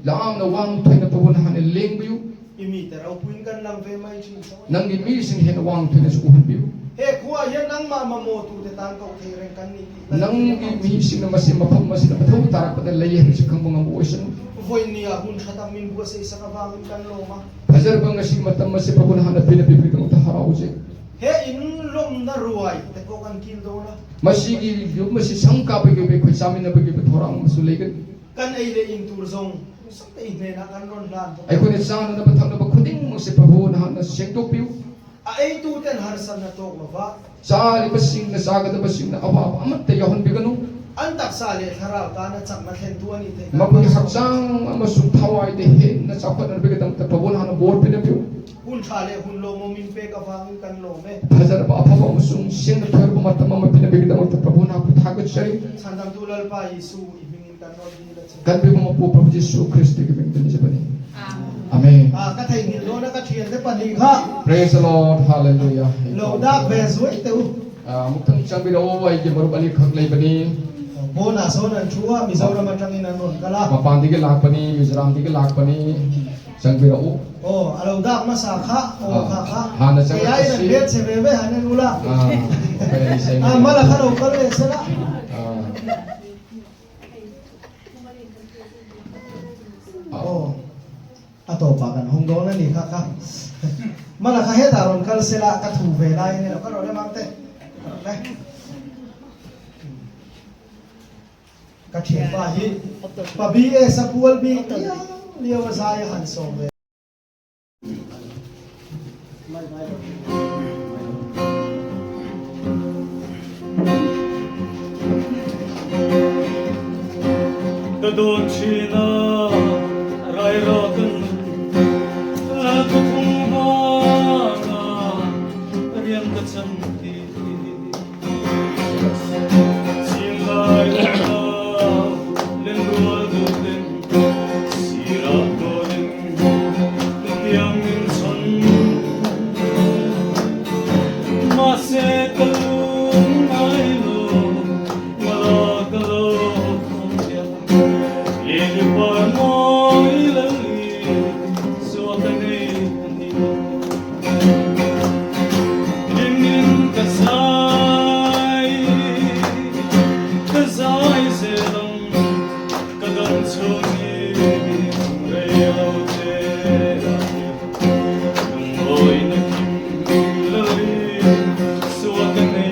Lam na wang thoi na Prabhu na han leng biu. I mite ropuiin kan lang ve mai thin saw. Nang i mi sing hen wang thoi na su han biu. He khua hian nangmah mamawh tu te tan koh thei reng kan ni tih lan Nang i mi sing na masi mapham masi na mathau tarak pa lei han si khang bang am oisan. Vawiin ah hun tha tak min buatsaih sak avangin kan lawm a. Hajar bang a si matam masi Prabhu na han na pi na pi pi ta harau che. He in lawmna ruai te pawh kan kil dawn a. Masi gi yu masi sangka pe ge pe khoi samin na pe ge pe thorang masu lei kan. Kan ei leh in tur zawng sak te i hnenah kan rawn hlan bawk. Ai khone caan na pathang na pakhuding mangse Prabhu na han na seng tok piu. A eitu ten harsatna tawk lova. Ca le pasing na ca ka pasing na awa amat te yahon biganu. An taksa leh thlarau tana chakna thlentu a nih theih nan. Mapui hak cang ama sung thawai te he na chakhat na bigadam ta Prabhu na han bor pina piu. Hun tha leh hun lawmawm in pek avangin kan lawm e. Phazar pa apha pa sung sing na thar pa matam ma pina bigadam ta Prabhu na pu tha ka chari. Chhandamtu Lalpa Jesu i hmingin kan rawn dil a che. Kan bi ma pu Prabhu Jesu Christ ki ming ni jabani. Amen. Ah ka theihnghilh dawn a ka thiante pahnih kha. Praise the Lord. Hallelujah. Lo dak ve zuai teh u. Mukthang chang bi ro ai ki marup ani khak lei bani. Pawnah sawn an thu a Mizoram atangin an rawn kal a. Mapan digi lak bani Mizoram digi lak bani chang bi ro. Aw a lo dak hmasa kha aw kha kha. Hana chang Kei aiin an bet che ve ve han en ula. Ah mala kha lo kal leh sela. Aw a tawpah kan hawng dawn a ni kha kha. Mala kha hetah rawn kal sela ka thu ve lai a ni lo ka rawn em ang te. Ka rawn e. Ka thianpa hi pa BS a pual bik liau liau a zai a han sawm ve. Ka dawn thin a, rairah ka nun ka thung vanga rian ka chan ti. Chinlai unau lenrual duhten sirah dawnin tiang min chhawn. Mahse ka lung ngai lo, mala ka lo awm hian. Lili par mawi lali zuah ka nei a ni. Ringin ka zai, ka zai zel ang, ka dam chhungin rei lo che a hian. Lungawina kim lali suah ka nei.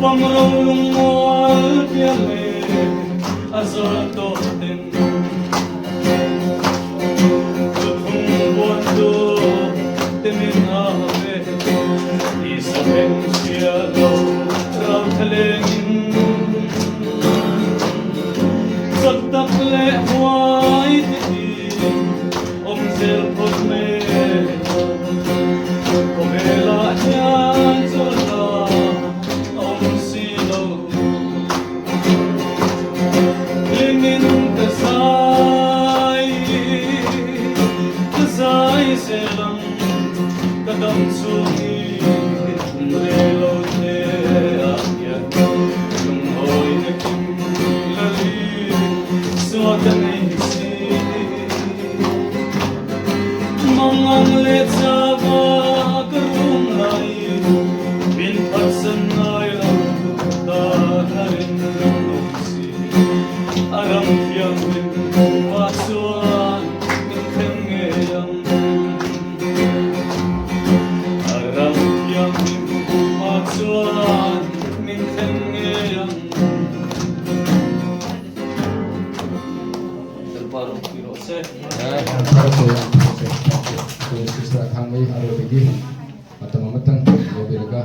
Pam ro lungmual pial le a zawr tawh ten Thuthlung buantu te min a ve Tisa beng hria lo rau thaleng in Chak tak leh huai te hi awm zel phawt mai Khawvelah hian chawlhna awm si lo Hlimin ka zai, ka zai zel ang Ka dam chhung hi rei lo te ah hian Lunghawi na kim lali suah ka nei si. Mangang leh chava ka rum laiin min phatsan ngai lo ta na rin awm si. A ram thianghlim mah chuan min thleng ngei ang. A ram thianghlim mah chuan min thleng ngei ang. Lalpa ropui rawh se. Sister Akhangmei arobigi matam amatang lobiraga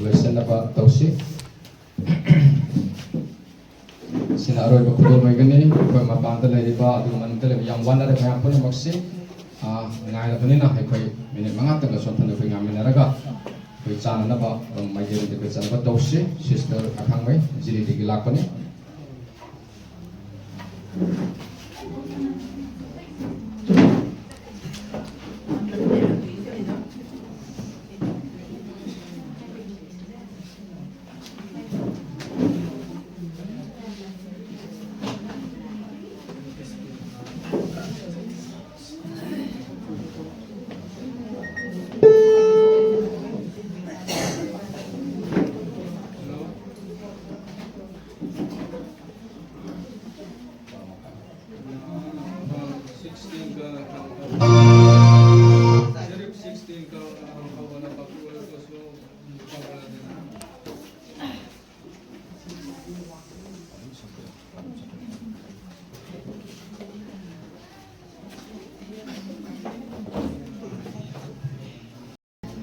loisanaba tausi sina aroiba khudol oigani ꯑꯩꯈꯣꯏ ꯃꯄꯥꯟꯗ ꯂꯩꯔꯤꯕ ꯑꯗꯨꯒ ꯃꯅꯨꯡꯗ ꯂꯩꯕ ꯌꯥꯝ ꯋꯥꯅꯔꯦ ꯃꯌꯥꯝ ꯄꯨꯝꯅꯃꯛꯁꯤ ꯉꯥꯏꯔꯕꯅꯤꯅ ꯑꯩꯈꯣꯏ ꯃꯤꯅꯤꯠ ꯃꯉꯥꯇꯪꯒ ꯆꯣꯟꯊꯅ ꯑꯩꯈꯣꯏ ꯉꯥꯏꯃꯤꯟꯅꯔꯒ ꯑꯩꯈꯣꯏ ꯆꯥꯅꯅꯕ ꯃꯥꯏꯀꯩ ꯑꯩꯈꯣꯏ ꯆꯠꯅꯕ ꯇꯧꯁꯤ ꯁꯤꯁꯇꯔ ꯑꯈꯥꯡꯃꯩ ꯖꯤꯔꯤꯗꯒꯤ ꯂꯥꯛꯄꯅꯤ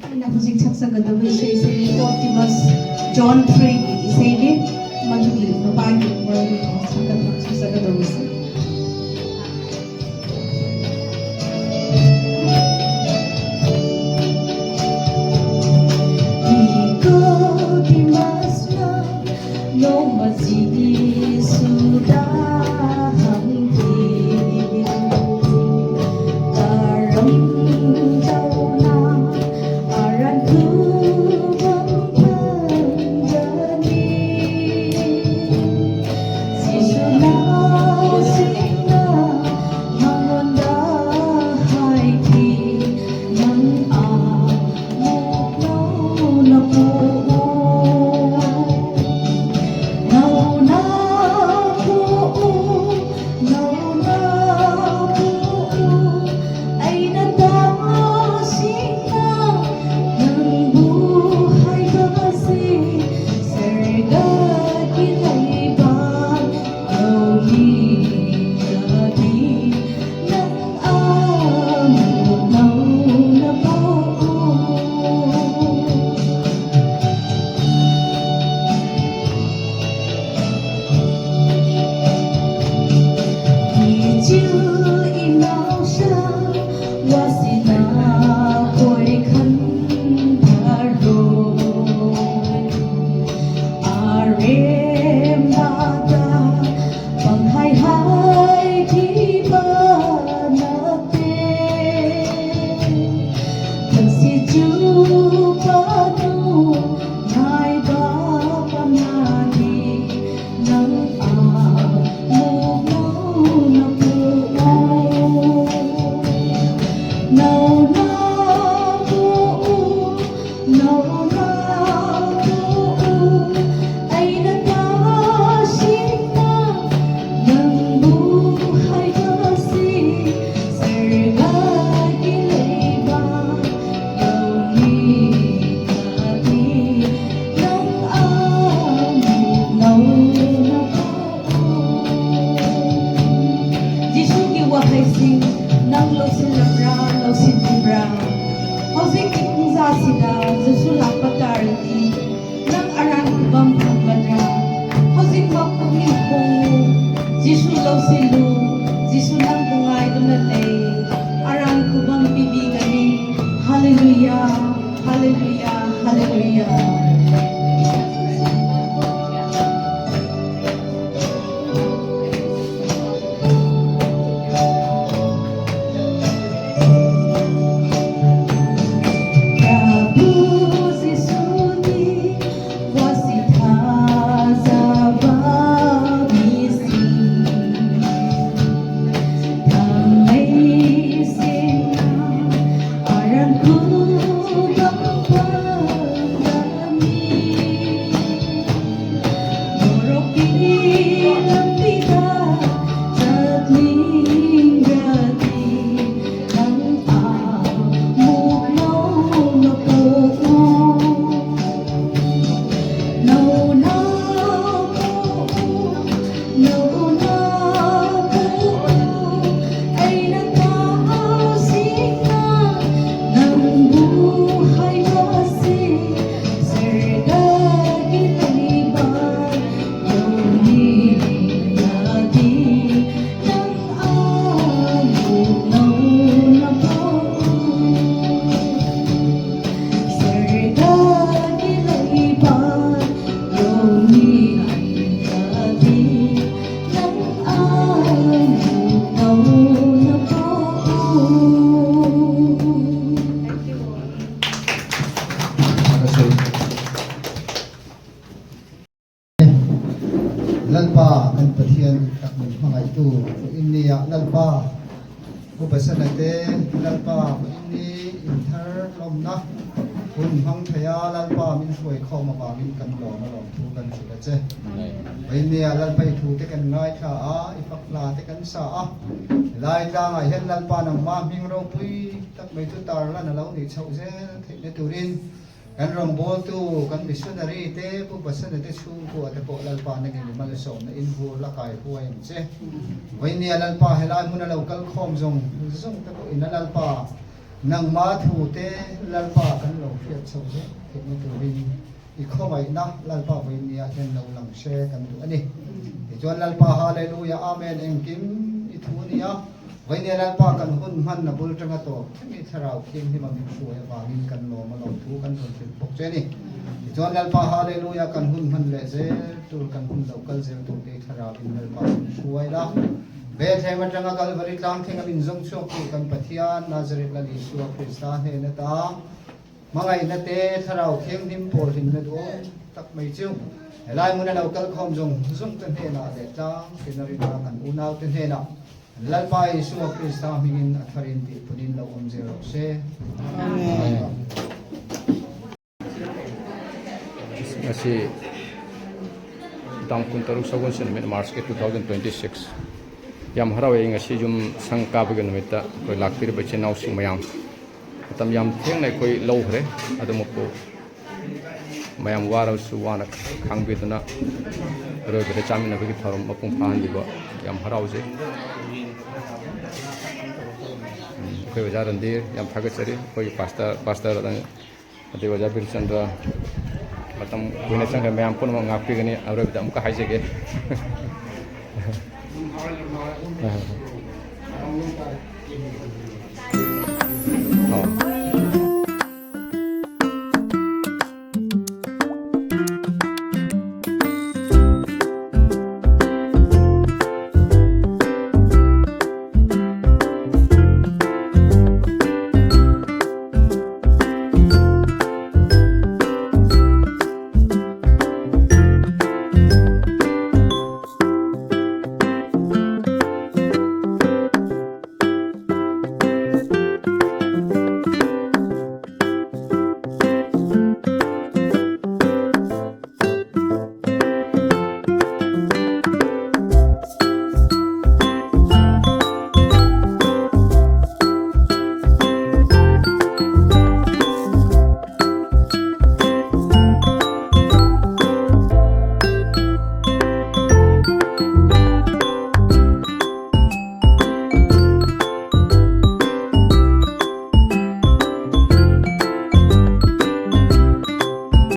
ꯑꯩꯅ ꯍꯧꯖꯤꯛ ꯁꯛꯆꯒꯗꯕ ꯏꯁꯩꯁꯦ ꯑꯣꯞꯇꯤꯃꯁ ꯖꯣꯟ 3ꯒꯤ ꯏꯁꯩꯅꯤ ꯃꯗꯨꯒꯤ ꯃꯄꯥꯒꯤ ꯃꯔꯝ ꯁꯛꯆꯒꯗꯧꯕꯁꯦ Lalpa kan Pathian tak min hmangaihtu in nia Lalpa Upasana te Lalpa inni inthar lawmna hun hmang theia Lalpa min hruai khawm avangin kan lawm a lawm thu kan hrilh a che. Vainia Lalpa i thu te kan ngaithla a, i fak hla te kan sa a. Helai tlangah hian Lalpa nangmah hming ropui tak mai chu tarlan a lo nih chhoh zel theihna turin Kan rawngbawltu, kan missionary te, Pu Pasana te chhungkua te pawh Lalpa nangin i malsawmna in vur la kai huai ang che. Vawinia Lalpa helai hmuna lo kal khawm zawng zawng te pawh ina Lalpa nangma thu te Lalpa kan lo hriat chho zel theihna turin i khawngaihna Lalpa vawinia hian lo lang hre kan duh a ni. Tichuan Lalpa Hallelujah Amen engkim i thu a ni a. Vawinia Lalpa kan hun hman a bul tanga tawp thleng i thlarau thianghlim a min hruai avangin kan lawm a lawm thu kan rawn hrilh bawk che a ni. Tichuan Lalpa Hallelujah kan hun hman leh zel tur kan hun lo kal zel tur te i thlarau in Lalpa min hruai la. Bethlehem atanga Kalvari tlang thleng a min zawng chhuak tu kan Pathian Nazareth Lal Isua Krista hnen ata Hmangaihna te thlarau thianghlim pawl hlimna duhawm tak mai chu helai hmuna lo kal khawm zawng zawng te hnenah leh tlang tina rinna kan unau te hnenah Lalpa Isua Krista hmingin a tharin tih punin lo awm zel rawh se. Amen. Ngasi tang kun taruk sagun se numit March ke 2026 yam harawe ngasi yum sang ka bagi numita koi lakpir bache nau sing mayam Matam yam thengna ꯑꯩꯈꯣꯏ ꯂꯧꯈ꯭ꯔꯦ ꯑꯗꯨꯃꯛꯄꯨ ꯃꯌꯥꯝ ꯋꯥꯔꯕꯁꯨ ꯋꯥꯅ ꯈꯥꯡꯕꯤꯗꯨꯅ ꯑꯔꯣꯏꯕꯗ ꯆꯥꯃꯤꯟꯅꯕꯒꯤ ꯊꯧꯔꯝ ꯃꯄꯨꯡ ꯐꯥꯍꯟꯕꯤꯕ ꯌꯥꯝ ꯍꯔꯥꯎꯖꯩ ꯑꯩꯈꯣꯏ ꯑꯣꯖꯥ ꯔꯟꯗꯤꯔ ꯌꯥꯝ ꯊꯥꯒꯠꯆꯔꯤ ꯑꯩꯈꯣꯏꯒꯤ ꯄꯥꯁꯇꯔ ꯄꯥꯁꯇꯔ ꯑꯗꯩ ꯑꯣꯖꯥ ꯕꯤꯔꯆꯟꯗ꯭ꯔ ꯃꯇꯝ ꯀꯨꯏꯅ ꯆꯪꯈ꯭ꯔꯦ ꯃꯌꯥꯝ ꯄꯨꯝꯅꯃꯛ ꯉꯥꯛꯄꯤꯒꯅꯤ ꯑꯔꯣꯏꯕꯗ ꯑꯃꯨꯛꯀ ꯍꯥꯏꯖꯒꯦ